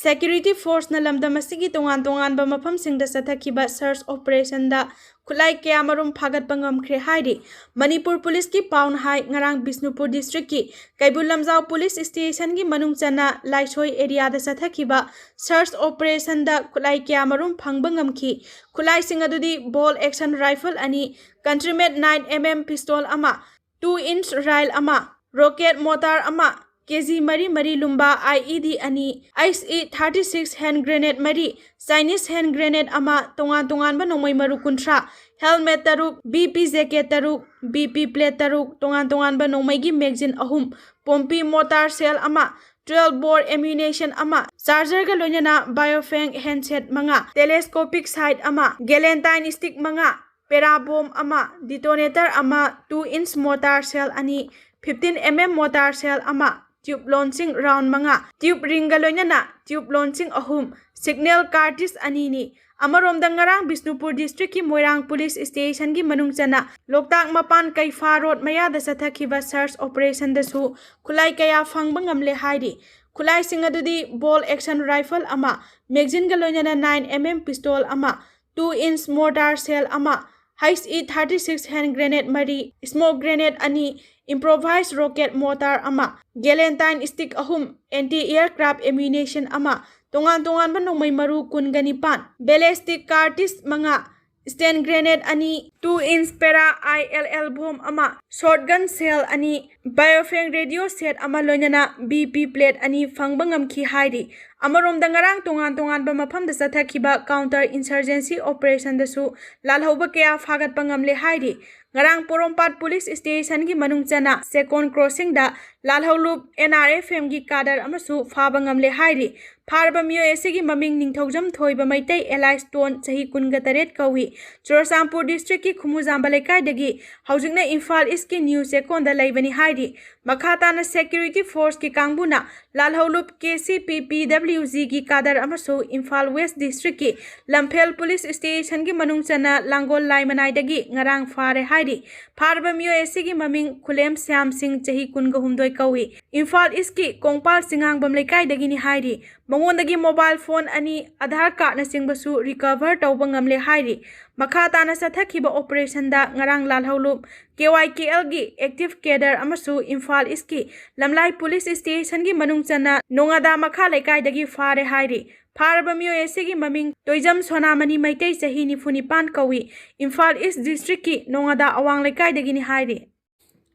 Security forceꯅ ꯂꯝꯗꯝ ꯑꯁꯤꯒꯤ ꯇꯣꯉꯥꯟ ꯇꯣꯉꯥꯟꯕ ꯃꯐꯝꯁꯤꯡꯗ ꯆꯠꯊꯈꯤꯕ search operationꯗ ꯈꯨꯠꯂꯥꯏ ꯀꯌꯥꯃꯔꯨꯝ ꯐꯥꯒꯠꯄ ꯉꯝꯈ꯭ꯔꯦ ꯍꯥꯏꯔꯤ꯫ ꯃꯅꯤꯄꯨꯔ ꯄꯨꯂꯤꯁꯀꯤ ꯄꯥꯎꯅ ꯍꯥꯏ, ꯉꯔꯥꯡ ꯕꯤꯁꯅꯨꯄꯨꯔ districtꯀꯤ ꯀꯩꯕꯨꯜ ꯂꯝꯖꯥꯎ police stationꯒꯤ ꯃꯅꯨꯡ ꯆꯟꯅ ꯂꯥꯏꯁꯣꯏ areaꯗ ꯆꯠꯊꯈꯤꯕ search operationꯗ ꯈꯨꯠꯂꯥꯏ ꯀꯌꯥꯃꯔꯨꯝ ꯐꯪꯕ ꯉꯝꯈꯤ꯫ ꯈꯨꯠꯂꯥꯏꯁꯤꯡ ꯑꯗꯨꯗꯤ bolt action rifle ꯑꯅꯤ, country made nine MM pistol ꯑꯃ, two inch rifle ꯑꯃ, rocket mortar ꯑꯃ, KG ꯃꯔꯤ ꯃꯔꯤ ꯂꯨꯝꯕ IED ꯑꯅꯤ, ICE thirty six hand grenade ꯃꯔꯤ, Chinese hand grenade ꯑꯃ, ꯇꯣꯉꯥꯟ ꯇꯣꯉꯥꯟꯕ ꯅꯣꯡꯃꯩ ꯃꯔꯨ ꯀꯨꯟꯊ꯭ꯔꯥ, helmet ꯇꯔꯨꯛ, BP jacket ꯇꯔꯨꯛ, BP plate ꯇꯔꯨꯛ, ꯇꯣꯉꯥꯟ ꯇꯣꯉꯥꯟꯕ ꯅꯣꯡꯃꯩꯒꯤ magazine ꯑꯍꯨꯝ, ꯄꯣꯝꯄꯤ mortar shell ꯑꯃ, twelve bore ammunition ꯑꯃ, chargerꯒ ꯂꯣꯏꯅꯅ Baofeng handset ꯃꯉꯥ, telescopic sight ꯑꯃ, galantine stick ꯃꯉꯥ, para bomb ꯑꯃ, detonator ꯑꯃ, two inch mortar shell ꯑꯅꯤ, fifteen mm mortar shell ꯑꯃ, tube launching round ꯃꯉꯥ, tube ringꯒ ꯂꯣꯏꯅꯅ tube launching ꯑꯍꯨꯝ, signal cartridge ꯑꯅꯤꯅꯤ꯫ ꯑꯃꯔꯣꯝꯗ, ꯉꯔꯥꯡ ꯕꯤꯁꯅꯨꯄꯨꯔ districtꯀꯤ ꯃꯣꯏꯔꯥꯡ police stationꯒꯤ ꯃꯅꯨꯡ ꯆꯟꯅ ꯂꯣꯛꯇꯥꯛ ꯃꯄꯥꯟ ꯀꯩꯐꯥ road ꯃꯌꯥꯗ ꯆꯠꯊꯈꯤꯕ search operationꯗꯁꯨ ꯈꯨꯠꯂꯥꯏ ꯀꯌꯥ ꯐꯪꯕ ꯉꯝꯂꯦ ꯍꯥꯏꯔꯤ꯫ ꯈꯨꯠꯂꯥꯏꯁꯤꯡ ꯑꯗꯨꯗꯤ bolt action rifle ꯑꯃ, magazineꯒ ꯂꯣꯏꯅꯅ nine mm pistol ꯑꯃ, two inch mortar shell ꯑꯃ, H E thirty six hand grenade ꯃꯔꯤ, smoke grenade ꯑꯅꯤ, improvised rocket mortar ꯑꯃ, galantine stick ꯑꯍꯨꯝ, anti aircraft ammunition ꯑꯃ, ꯇꯣꯉꯥꯟ ꯇꯣꯉꯥꯟꯕ ꯅꯣꯡꯃꯩ ꯃꯔꯨ ꯀꯨꯟꯒ ꯅꯤꯄꯥꯟ, ballistic cartridge ꯃꯉꯥ, stun grenade ꯑꯅꯤ, two inch para I L L bomb ꯑꯃ, shotgun shell ꯑꯅꯤ, Baofeng radio set ꯑꯃ ꯂꯣꯏꯅꯅ B P plate ꯑꯅꯤ ꯐꯪꯕ ꯉꯝꯈꯤ ꯍꯥꯏꯔꯤ꯫ ꯑꯃꯔꯣꯝꯗ, ꯉꯔꯥꯡ ꯇꯣꯉꯥꯟ ꯇꯣꯉꯥꯟꯕ ꯃꯐꯝꯗ ꯆꯠꯊꯈꯤꯕ counter insurgency operationꯗꯁꯨ ꯂꯥꯜꯍꯧꯕ ꯀꯌꯥ ꯐꯥꯒꯠꯄ ꯉꯝꯂꯦ ꯍꯥꯏꯔꯤ꯫ ꯉꯔꯥꯡ ꯄꯣꯔꯣꯝꯄꯥꯠ police stationꯒꯤ ꯃꯅꯨꯡ ꯆꯟꯅ ꯆꯦꯛꯀꯣꯟ crossingꯗ ꯂꯥꯜꯍꯧꯂꯨꯞ N R F Mꯒꯤ cadre ꯑꯃꯁꯨ ꯐꯥꯕ ꯉꯝꯂꯦ ꯍꯥꯏꯔꯤ꯫ ꯐꯥꯔꯕ ꯃꯤꯑꯣꯏ ꯑꯁꯤꯒꯤ ꯃꯃꯤꯡ ꯅꯤꯡꯊꯧꯖꯝ ꯊꯣꯏꯕ ꯃꯩꯇꯩ alias ꯇꯣꯟ, ꯆꯍꯤ ꯀꯨꯟꯒ ꯇꯔꯦꯠ ꯀꯧꯏ꯫ ꯆꯨꯔꯆꯥꯟꯄꯨꯔ districtꯀꯤ ꯈꯨꯃꯨꯖꯥꯝꯕ ꯂꯩꯀꯥꯏꯗꯒꯤ ꯍꯧꯖꯤꯛꯅ ꯏꯝꯐꯥꯜ Eastꯀꯤ new ꯆꯦꯛꯀꯣꯟꯗ ꯂꯩꯕꯅꯤ ꯍꯥꯏꯔꯤ꯫ ꯃꯈꯥ ꯇꯥꯅ security forceꯀꯤ ꯀꯥꯡꯕꯨꯅ ꯂꯥꯜꯍꯧꯂꯨꯞ K C P P W Gꯒꯤ cadre ꯑꯃꯁꯨ ꯏꯝꯐꯥꯜ West districtꯀꯤ ꯂꯝꯐꯦꯜ police stationꯒꯤ ꯃꯅꯨꯡ ꯆꯟꯅ ꯂꯥꯡꯒꯣꯜ ꯂꯥꯏꯃꯅꯥꯏꯗꯒꯤ ꯉꯔꯥꯡ ꯐꯥꯔꯦ ꯍꯥꯏꯔꯤ꯫ ꯐꯥꯔꯕ ꯃꯤꯑꯣꯏ ꯑꯁꯤꯒꯤ ꯃꯃꯤꯡ ꯈꯨꯂꯦꯝ ꯁ꯭ꯌꯥꯝ ꯁꯤꯡ, ꯆꯍꯤ ꯀꯨꯟꯒ ꯍꯨꯝꯗꯣꯏ ꯀꯧꯏ꯫ ꯏꯝꯐꯥꯜ Eastꯀꯤ ꯀꯣꯡꯄꯥꯜ ꯆꯤꯉꯥꯡꯕꯝ ꯂꯩꯀꯥꯏꯗꯒꯤꯅꯤ ꯍꯥꯏꯔꯤ꯫ ꯃꯉꯣꯟꯗꯒꯤ mobile phone ꯑꯅꯤ, Aadhaar cardꯅꯆꯤꯡꯕꯁꯨ recover ꯇꯧꯕ ꯉꯝꯂꯦ ꯍꯥꯏꯔꯤ꯫ ꯃꯈꯥ ꯇꯥꯅ ꯆꯠꯊꯈꯤꯕ operationꯗ ꯉꯔꯥꯡ ꯂꯥꯜꯍꯧꯂꯨꯞ K Y K Lꯒꯤ active cadre ꯑꯃꯁꯨ ꯏꯝꯐꯥꯜ Eastꯀꯤ ꯂꯝꯂꯥꯏ police stationꯒꯤ ꯃꯅꯨꯡ ꯆꯟꯅ ꯅꯣꯉꯥꯗꯥ ꯃꯈꯥ ꯂꯩꯀꯥꯏꯗꯒꯤ ꯐꯥꯔꯦ ꯍꯥꯏꯔꯤ꯫ ꯐꯥꯔꯕ ꯃꯤꯑꯣꯏ ꯑꯁꯤꯒꯤ ꯃꯃꯤꯡ ꯇꯣꯏꯖꯝ ꯁꯣꯅꯥꯃꯅꯤ ꯃꯩꯇꯩ, ꯆꯍꯤ ꯅꯤꯐꯨ ꯅꯤꯄꯥꯟ ꯀꯧꯏ꯫ ꯏꯝꯐꯥꯜ East districtꯀꯤ ꯅꯣꯉꯥꯗꯥ ꯑꯋꯥꯡ ꯂꯩꯀꯥꯏꯗꯒꯤꯅꯤ ꯍꯥꯏꯔꯤ꯫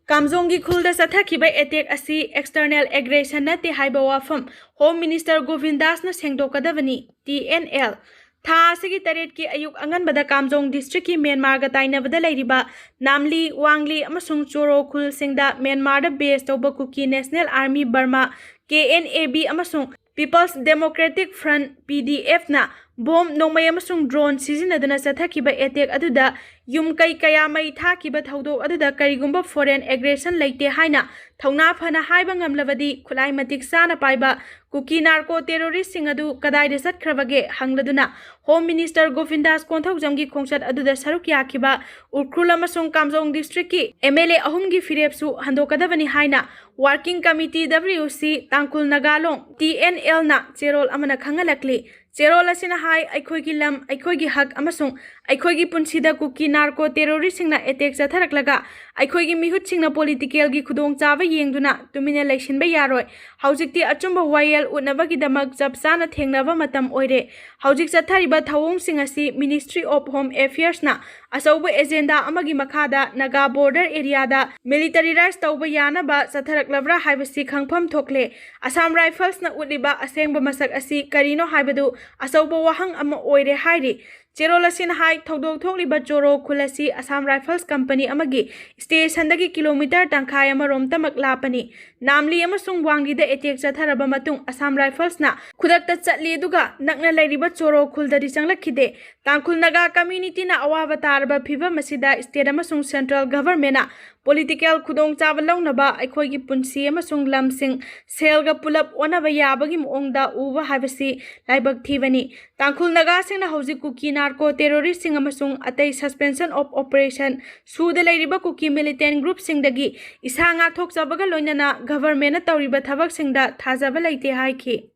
ꯀꯥꯝꯖꯣꯡꯒꯤ ꯈꯨꯜꯗ ꯆꯠꯊꯈꯤꯕ attack ꯑꯁꯤ external aggression ꯅꯠꯇꯦ ꯍꯥꯏꯕ ꯋꯥꯐꯝ Home Minister ꯒꯣꯕꯤꯟꯗꯥꯁꯅ ꯁꯦꯡꯗꯣꯛꯀꯗꯕꯅꯤ, T N L꯫ ꯊꯥ ꯑꯁꯤꯒꯤ ꯇꯔꯦꯠꯀꯤ ꯑꯌꯨꯛ ꯑꯉꯟꯕꯗ ꯀꯥꯝꯖꯣꯡ ꯗꯤꯁꯇ꯭ꯔꯤꯛꯀꯤ ꯃ꯭ꯌꯥꯟꯃꯥꯔꯒ ꯇꯥꯏꯅꯕꯗ ꯂꯩꯔꯤꯕ ꯅꯥꯝꯂꯤ, ꯋꯥꯡꯂꯤ ꯑꯃꯁꯨꯡ ꯆꯣꯔꯣ ꯈꯨꯜꯁꯤꯡꯗ ꯃ꯭ꯌꯥꯟꯃꯥꯔꯗ ꯕꯦꯁ ꯇꯧꯕ Kuki national army Burma, K N A B, ꯑꯃꯁꯨꯡ people's democratic front, P D ꯑꯦꯐꯅ ꯕꯣꯝ, ꯅꯣꯡꯃꯩ ꯑꯃꯁꯨꯡ ꯗ꯭ꯔꯣꯟ ꯁꯤꯖꯤꯟꯅꯗꯨꯅ ꯆꯠꯊꯈꯤꯕ ꯑꯦꯇꯦꯛ ꯑꯗꯨꯗ ꯌꯨꯝ ꯀꯩ ꯀꯌꯥ ꯃꯩ ꯊꯥꯈꯤꯕ ꯊꯧꯗꯣꯛ ꯑꯗꯨꯗ ꯀꯔꯤꯒꯨꯝꯕ ꯐꯣꯔꯦꯟ ꯑꯦꯒ꯭ꯔꯦꯁꯟ ꯂꯩꯇꯦ ꯍꯥꯏꯅ ꯊꯧꯅꯥ ꯐꯅ ꯍꯥꯏꯕ ꯉꯝꯂꯕꯗꯤ, ꯈꯨꯠꯂꯥꯏ ꯃꯇꯤꯛ ꯆꯥꯅ ꯄꯥꯏꯕ ꯀꯨꯀꯤ ꯅꯥꯔꯀꯣ ꯇꯦꯔꯣꯔꯤꯁꯁꯤꯡ ꯑꯗꯨ ꯀꯗꯥꯏꯗ ꯆꯠꯈ꯭ꯔꯕꯒꯦ ꯍꯪꯂꯗꯨꯅ ꯍꯣꯝ ꯃꯤꯅꯤꯁꯇꯔ ꯒꯣꯕꯤꯟꯗꯥꯁ ꯀꯣꯟꯊꯧꯖꯝꯒꯤ ꯈꯣꯡꯆꯠ ꯑꯗꯨꯗ ꯁꯔꯨꯛ ꯌꯥꯈꯤꯕ ꯎꯈ꯭ꯔꯨꯜ ꯑꯃꯁꯨꯡ ꯀꯥꯝꯖꯣꯡ ꯗꯤꯁꯇ꯭ꯔꯤꯛꯀꯤ ꯑꯦꯝ ꯑꯦꯜ ꯑꯦ ꯑꯍꯨꯝꯒꯤ ꯐꯤꯔꯦꯞꯁꯨ ꯍꯟꯗꯣꯛꯀꯗꯕꯅꯤ ꯍꯥꯏꯅ ꯋꯥꯔꯀꯤꯡ ꯀꯃꯤꯇꯤ, ꯗꯕ꯭ꯂꯤꯎ ꯁꯤ, ꯇꯥꯡꯈꯨꯜ ꯅꯥꯒꯥ ꯂꯣꯡ, ꯇꯤ ꯑꯦꯟ ꯑꯦꯜꯅ ꯆꯦꯔꯣꯜ ꯑꯃꯅ ꯈꯪꯍꯜꯂꯛꯂꯤ꯫ ꯆꯦꯔꯣꯜ ꯑꯁꯤꯅ ꯍꯥꯏ, ꯑꯩꯈꯣꯏꯒꯤ ꯂꯝ, ꯑꯩꯈꯣꯏꯒꯤ ꯍꯛ ꯑꯃꯁꯨꯡ ꯑꯩꯈꯣꯏꯒꯤ ꯄꯨꯟꯁꯤꯗ ꯀꯨꯀꯤ ꯅꯥꯔꯀꯣ ꯇꯦꯔꯣꯔꯤꯁꯁꯤꯡꯅ ꯑꯦꯇꯦꯛ ꯆꯠꯊꯔꯛꯂꯒ ꯑꯩꯈꯣꯏꯒꯤ ꯃꯤꯍꯨꯠꯁꯤꯡꯅ ꯄꯣꯂꯤꯇꯤꯀꯦꯜꯒꯤ ꯈꯨꯗꯣꯡꯆꯥꯕ ꯌꯦꯡꯗꯨꯅ ꯇꯨꯃꯤꯟꯅ ꯂꯩꯁꯤꯟꯕ ꯌꯥꯔꯣꯏ꯫ ꯍꯧꯖꯤꯛꯇꯤ ꯑꯆꯨꯝꯕ ꯋꯥꯌꯦꯜ ꯎꯠꯅꯕꯒꯤꯗꯃꯛ ꯆꯞ ꯆꯥꯅ ꯊꯦꯡꯅꯕ ꯃꯇꯝ ꯑꯣꯏꯔꯦ꯫ ꯍꯧꯖꯤꯛ ꯆꯠꯊꯔꯤꯕ ꯊꯧꯑꯣꯡꯁꯤꯡ ꯑꯁꯤ Ministry of Home Affairsꯅ ꯑꯆꯧꯕ ꯑꯦꯖꯦꯟꯗꯥ ꯑꯃꯒꯤ ꯃꯈꯥꯗ ꯅꯥꯒꯥ ꯕꯣꯔꯗꯔ ꯑꯦꯔꯤꯌꯥꯗ ꯃꯤꯂꯤꯇꯔꯤꯔꯥꯏꯖ ꯇꯧꯕ ꯌꯥꯅꯕ ꯆꯠꯊꯔꯛꯂꯕ꯭ꯔꯥ ꯍꯥꯏꯕꯁꯤ ꯈꯪꯐꯝ ꯊꯣꯛꯂꯦ꯫ ꯑꯁꯥꯝ ꯔꯥꯏꯐꯜꯁꯅ ꯎꯠꯂꯤꯕ ꯑꯁꯦꯡꯕ ꯃꯁꯛ ꯑꯁꯤ ꯀꯔꯤꯅꯣ ꯍꯥꯏꯕꯗꯨ ꯑꯆꯧꯕ ꯋꯥꯍꯪ ꯑꯃ ꯑꯣꯏꯔꯦ ꯍꯥꯏꯔꯤ꯫ ꯆꯦꯔꯣꯜ ꯑꯁꯤꯅ ꯍꯥꯏ, ꯊꯧꯗꯣꯛ ꯊꯣꯛꯂꯤꯕ ꯆꯣꯔꯣ ꯈꯨꯜ ꯑꯁꯤ ꯑꯁꯥꯝ ꯔꯥꯏꯐꯜꯁ ꯀꯝꯄꯅꯤ ꯑꯃꯒꯤ ꯁ꯭ꯇꯦꯁꯟꯗꯒꯤ ꯀꯤꯂꯣꯃꯤꯇꯔ ꯇꯪꯈꯥꯏ ꯑꯃꯔꯣꯝꯇꯃꯛ ꯂꯥꯞꯄꯅꯤ꯫ ꯅꯥꯝꯂꯤ ꯑꯃꯁꯨꯡ ꯋꯥꯡꯂꯤꯗ ꯑꯦꯇꯦꯛ ꯆꯠꯊꯔꯕ ꯃꯇꯨꯡ ꯑꯁꯥꯝ ꯔꯥꯏꯐꯜꯁꯅ ꯈꯨꯗꯛꯇ ꯆꯠꯂꯤ, ꯑꯗꯨꯒ ꯅꯛꯅ ꯂꯩꯔꯤꯕ ꯆꯣꯔꯣ ꯈꯨꯜꯗꯗꯤ ꯆꯪꯂꯛꯈꯤꯗꯦ꯫ ꯇꯥꯡꯈꯨꯜ ꯅꯥꯒꯥ ꯀꯝꯃ꯭ꯌꯨꯅꯤꯇꯤꯅ ꯑꯋꯥꯕ ꯇꯥꯔꯕ ꯐꯤꯚꯝ ꯑꯁꯤꯗ ꯁ꯭ꯇꯦꯠ ꯑꯃꯁꯨꯡ ꯁꯦꯟꯇ꯭ꯔꯦꯜ ꯒꯚꯔꯟꯃꯦꯟꯠꯅ ꯄꯣꯂꯤꯇꯤꯀꯦꯜ ꯈꯨꯗꯣꯡꯆꯥꯕ ꯂꯧꯅꯕ ꯑꯩꯈꯣꯏꯒꯤ ꯄꯨꯟꯁꯤ ꯑꯃꯁꯨꯡ ꯂꯝꯁꯤꯡ ꯁꯦꯜꯒ ꯄꯨꯂꯞ ꯑꯣꯟꯅꯕ ꯌꯥꯕꯒꯤ ꯃꯑꯣꯡꯗ ꯎꯕ ꯍꯥꯏꯕꯁꯤ ꯂꯥꯏꯕꯛ ꯊꯤꯕꯅꯤ꯫ ꯇꯥꯡꯈꯨꯜ ꯅꯥꯒꯥꯁꯤꯡꯅ ꯍꯧꯖꯤꯛ ꯀꯨꯀꯤ ꯅꯥꯔꯀꯣ ꯇꯦꯔꯣꯔꯤꯁꯁꯤꯡ ꯑꯃꯁꯨꯡ ꯑꯇꯩ suspension of operation ꯁꯨꯗ ꯂꯩꯔꯤꯕ ꯀꯨꯀꯤ ꯃꯤꯂꯤꯇꯦꯟꯠ ꯒ꯭ꯔꯨꯞꯁꯤꯡꯗꯒꯤ ꯏꯁꯥ ꯉꯥꯛꯊꯣꯛꯆꯕꯒ ꯂꯣꯏꯅꯅ ꯒꯚꯔꯟꯃꯦꯟꯠꯅ ꯇꯧꯔꯤꯕ ꯊꯕꯛꯁꯤꯡꯗ ꯊꯥꯖꯕ ꯂꯩꯇꯦ ꯍꯥꯏꯈꯤ꯫